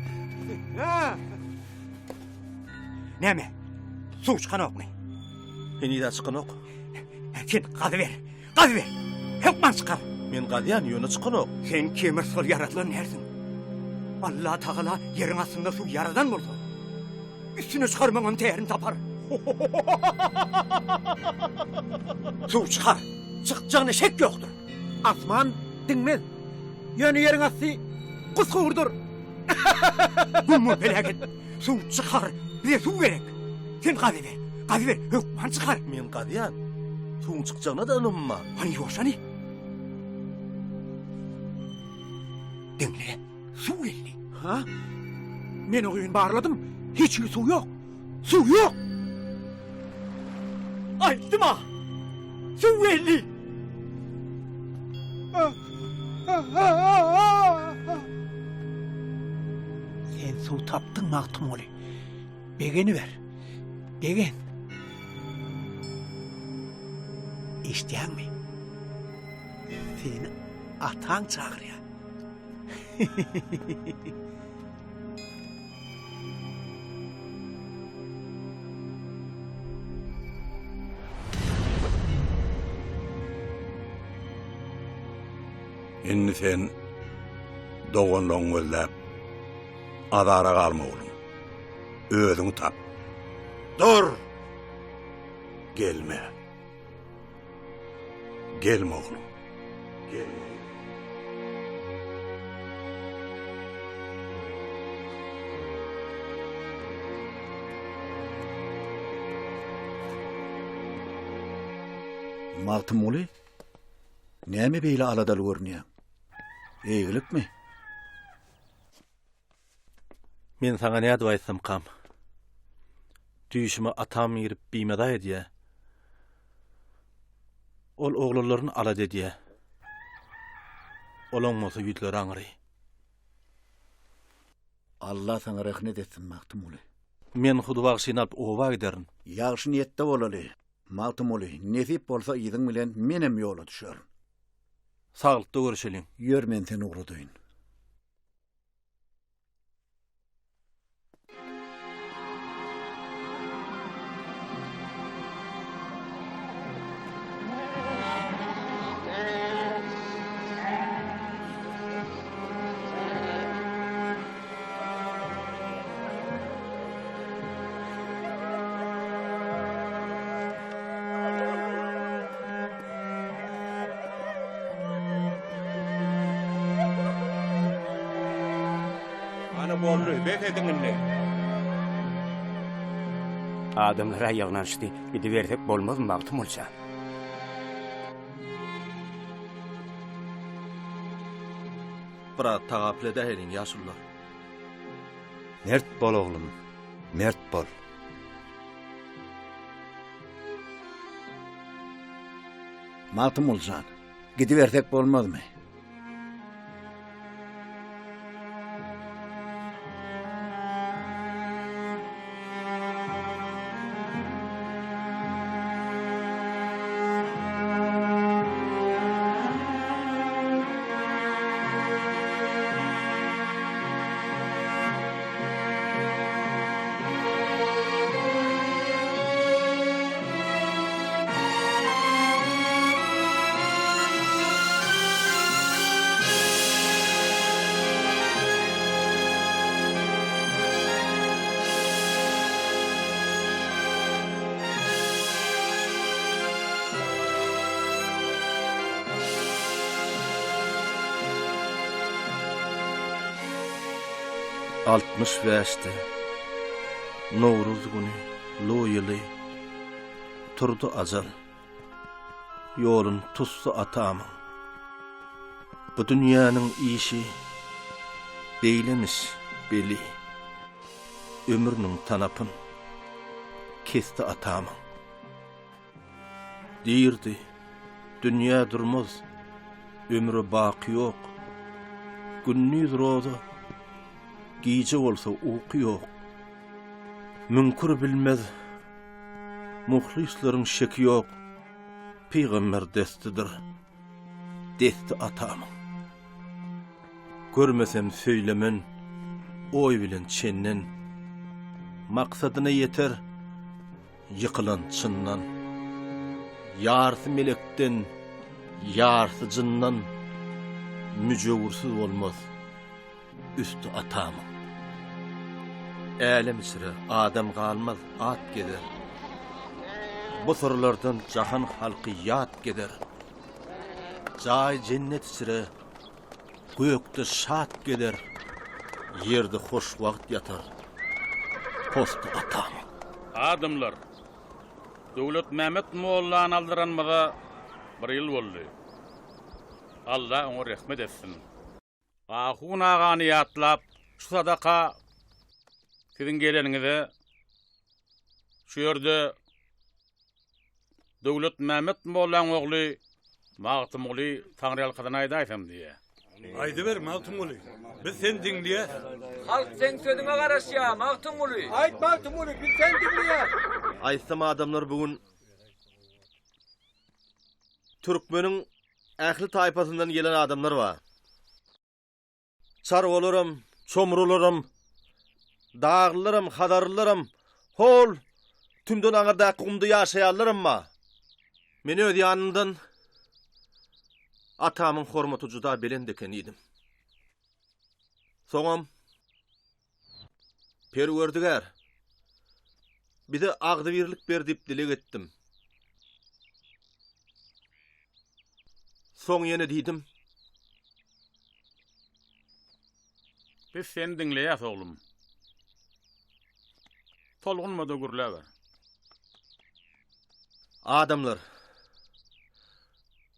Näme? Suw çykanokmy? Heniz-ä çykanok. Sen gazyber, gazyber. Hökman çykar. Men gazýan, ýöne çykanok. Sen kemir sol ýaradylan dälsiň. Allatagala ýeriň astynda suw ýaradan bolsa, üstüne çykarmagyňam tärini tapar. Suw çykar. Çykjagyna şek ýokdur. Asman diňmez. Ýöne ýeriň asty gusgurdyr. Güm bol peläket. Suw çykar. Bize suw gerek. Sen gazyber. Gazyber. Hökman çykar. Men gazýan. Suwuň çykjagyna-da ynamym bar. Hany ýuwaş hany. Diňle. Suw geldi. Ha? Men o guýyny barladym. Hiç hili suw ýok. Suw ýok. Aýtdym-a. Suw geldi. Sen suw tapdyň Magtymguly. Begeniber. Begen. Eşidýäňmi? Seni ataň çagyrýar. Indi sen doganlaryňy gözläp azara galma oglum. Özüňi tap. Dur! Gelme. Gelme oglum. Gelme. Magtymguly, näme beýle aladaly görünýäň? Eýgilikmi? Men saňa nädip aýtsamkam? Düýşüme atam girip bimeza edýä. Ol oglanlaryny alada edýä. Olaň bolsa ýüzleri aňry. Alla saňa rehnet etsin, Magtymguly. Men Hudy bagşyny alyp oba giderin. Ýagşy niýetde bolaly, Magtymguly, nesip bolsa yzyň bilen menem ýola düşerin. Saglykda görüşeliň. Ýör men seni ugradaýyn. Hany boldy, bes ediň indi. Adamlar-a ýygnanyşdy, gidibersek bolmazmy Magtymguly jan? Biraz tagapyl edäýeliň, ýaşulular. Mert bol oglum, mert bol. Magtymguly jan, gidibersek bolmazmy? 65-de Nowruz güni Lu ýyly turdy ajal. Ýolun tutdy atamyň. Bu dünýäniň işi beýlemiş beli. Ömrüniň tanapyn kesdi atamyň. Diýrdi, Dünýä durmaz, ömre baky ýok. Gündiz roza, gije bolsa uky ýok. Müňkür bilmez, muhlyslaryň şeki ýok. Pygamber destidir, desti atamyň. Görmesem söýlemen, oý bilen çenden. Maksadyna ýeter, Ýykylan çyndan. Ýarsy melekden, ýarsy jyndan, Müjewürsiz bolmaz üsti atamyň. Älem içre adam galmaz, at gezer. Bu syrlardan jahan halky ýat gezer. Jaý jennet içre Gökde şat gezer, ýerde hoşwagt ýatar posty atamyň. Adamlar, Döwletmämmet mollany aldyranymyza bir ýyl boldy. Alla oňa rehmet etsin. Ahun agany ýatlap, şu sadaka siziň geleniňize şu ýerde Döwletmämmet mollaň ogly Magtymguly taňryýalkasyn aýdaýsam diýýär. Aýdyber, Magtymguly. Biz seni diňleýäs. Halk seň sözüňe garaşýar, Magtymguly. Aýt, Magtymguly, biz seni diňleýäs. Aýtsam adamlar bu gün türkmeniň ähli taýpasyndan gelen adamlar bar. Çarwalaram, çomrularam, daglylaram, hazarlylaram, hol tümden aňyrdaky gumda ýaşaýanlaram bar. Men öz ýanymdan atamyň hormaty juda belent eken diýdim. Soňam Perwerdigär, bize agzybirlik ber diýip dileg etdim. Soň ýene diýdim. Biz seni diňleýäs, oglum. Tolgunma-da gürläber. Adamlar!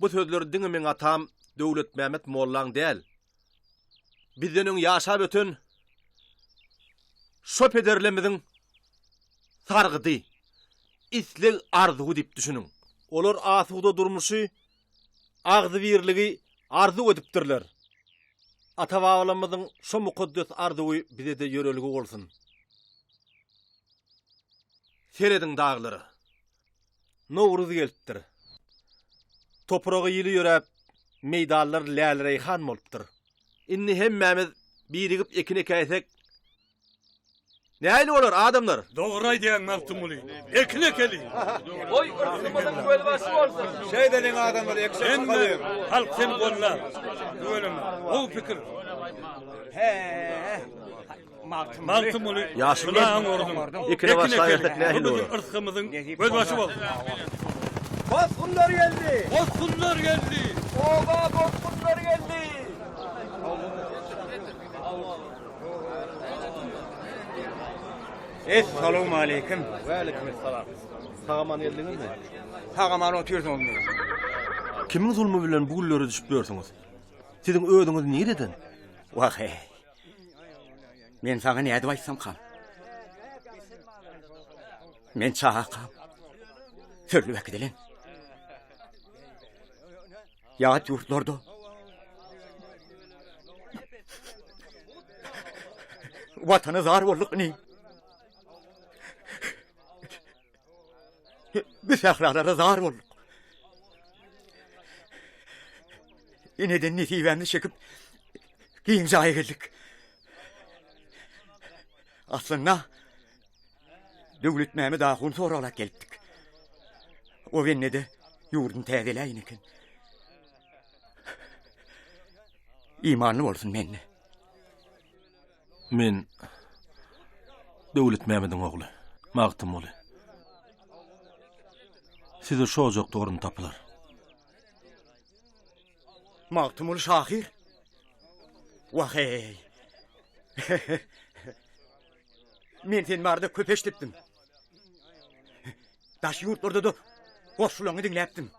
Bu sözler diňe meň atam Döwletmämmet mollaň däl, bizden öň ýaşap öten şo pederlerimiziň sargydy, isleg-arzuwy diýip düşüniň. Olar asuda durmuşy, agzybirligi arzuw edipdirler. Ata-babalarymyzyň şo mukaddes arzuwy bize-de ýörelge bolsun. Serediň daglara. Nowruz gelipdir. Topraga ýyly ýöräp, meýdanlar läle-reýhan bolupdyr. Indi hemmämiz birigip ekin ekäýsek, nähili bolar, adamlar? Dogry aýdýaň, Magtymguly. Ekin ekeli. Goý, yrsgymyzyň gözbaşy bolsun. Şeýdeliň, adamlar, ekşe Hemme halk seni gollar. Tüweleme, gowy pikir. He-e. Magtymguly, Ýaşulular, gulagyň orduň. ekine başlabersak nähili Bu biziň bolar? yrsgymyzyň gözbaşy bolsun. Bosgunlar geldi! Bosgunlar geldi! Oba bosgunlar geldi! Essalawmaleýkim. Waleýkim essalam. Sag-aman geldiňizmi? Sag-aman otyrsyňyzmy? Kimiň zulmy bilen bu günlere düşüp ýörsüňiz? Siziň özüňiz nireden? Wah-eý. Men saňa nädip aýtsamkam? Men çagakam. Sürlüp äkidilen. Ýat ýurtlarda. Watana zar bolduk inim. Bu sähralara zar bolduk. Eneden nesibämizi çekip giň jaýa geldik. Aslynda Döwletmämmet ahun soraglap gelipdik. O bende-de ýurduny täzeläýin eken. Imanly bolsun mende. Men Döwletmämmediň ogly, Magtymguly. Size şu ojakda orun tapylar. Magtymguly şahyr? Wah-eý! Men sen barada köp eşidipdim. Daş ýurtlarda-da goşgularyňy diňläpdim.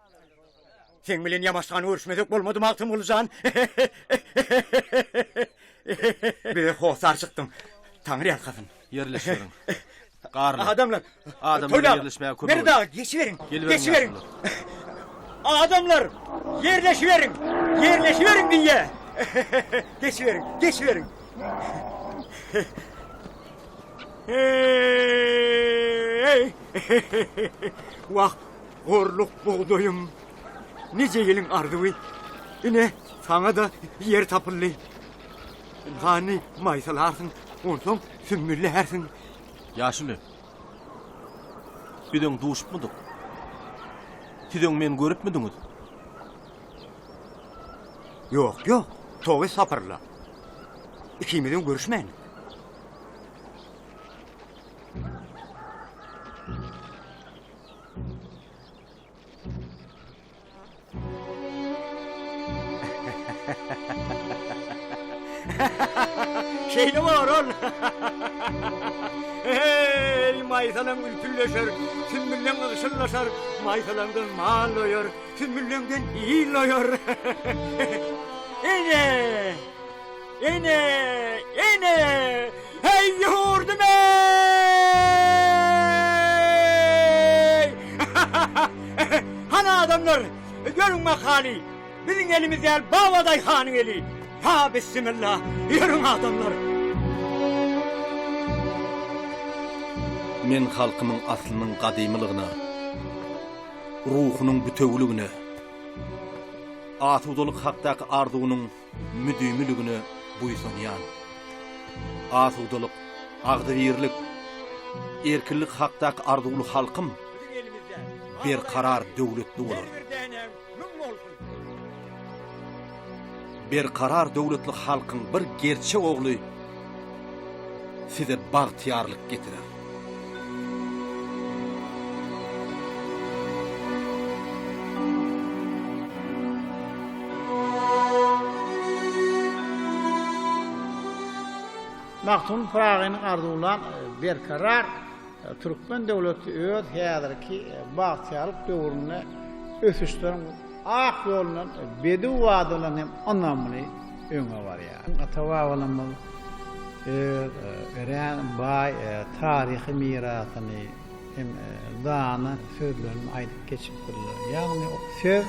Seň bilen ýamaşgan görüşmesek bolmady Magtymguly jan. Bize hossar çykdyň. Taňry ýalkasyn. Ýerleşiberiň. Garly. Adamlar. Adamlara ýerleşmäge kömek Meret aga, geçiberiň. Geçiberiň. Adamlar, ýerleşiberiň. Ýerleşiberiň diýýä. Geçiberiň, geçiberiň. Hey! Wah, Gorluk bugdaýym, nije ýylyň arzuwy. Ine, saňa-da ýer tapyldy. Hany maýsalarsyň, onsoň sümmüllärsiň. Ýaşuly, biz öň duşupmydyk? Siz öň meni görüpmidiňiz? Ýok, ýok, toba estagpyralla. Ikimiz öň görüşmändik. Şeýle bor ol. Eý, maýsalaň ülpülleşer, sümbülleň ygşyllaşar, maýsalaňdan mal doýar, sümbülleňden il doýar. Ene! Ene! Ene! Heý, ýurdum eý! Hany adamlar, görüň makaly, biziň elimiz däl, Babadaýhanyň eli. Ha, bissimilla, ýörüň adamlar. Men halkymyň aslynyň gadymylygyna, ruhunyň bitewüligine, asudalyk hakdaky arzuwynyň müdimiligine buýsanýan. Asudalyk, agzybirlik, erkinlik hakdaky arzuwly halkym berkarar döwletli bolar. Berkarar döwletli halkyň bir gerçek ogly size bagtyýarlyk getirer. Magtymguly Pyragynyň arzuwlan berkarar türkmen döwleti öz häzirki bagtyýarlyk döwründe ösüşleriň. Ak ýolundan bedew bady bilen hem ynamly öňe barýar. Ata-babalarymyz öz örän baý taryhy mirasyny hem dana sözlerini aýdyp geçipdirler. Ýagny söz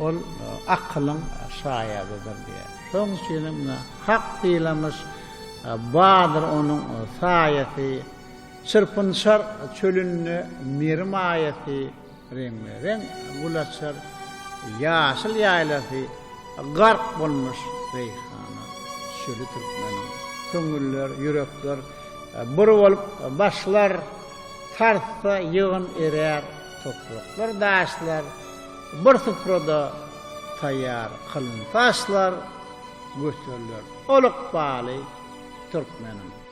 ol akylyň şaýadydyr diýýär. Şonuň üçin hem Hak sylamyş bardyr onuň saýasy, Çyrpynşar çölünde meri maýasy, Reňbe-reň gül açar ýaşyl ýaýlasy, Gark bolmuş reýhana çöli türkmeniň. Köňüller, ýürekler bir bolup başlar, Tartsa ýygyn erär topraklar, daşlar, Bir suprada taýýar kylynsa aşlar, Göteriler ol ykbaly türkmeniň.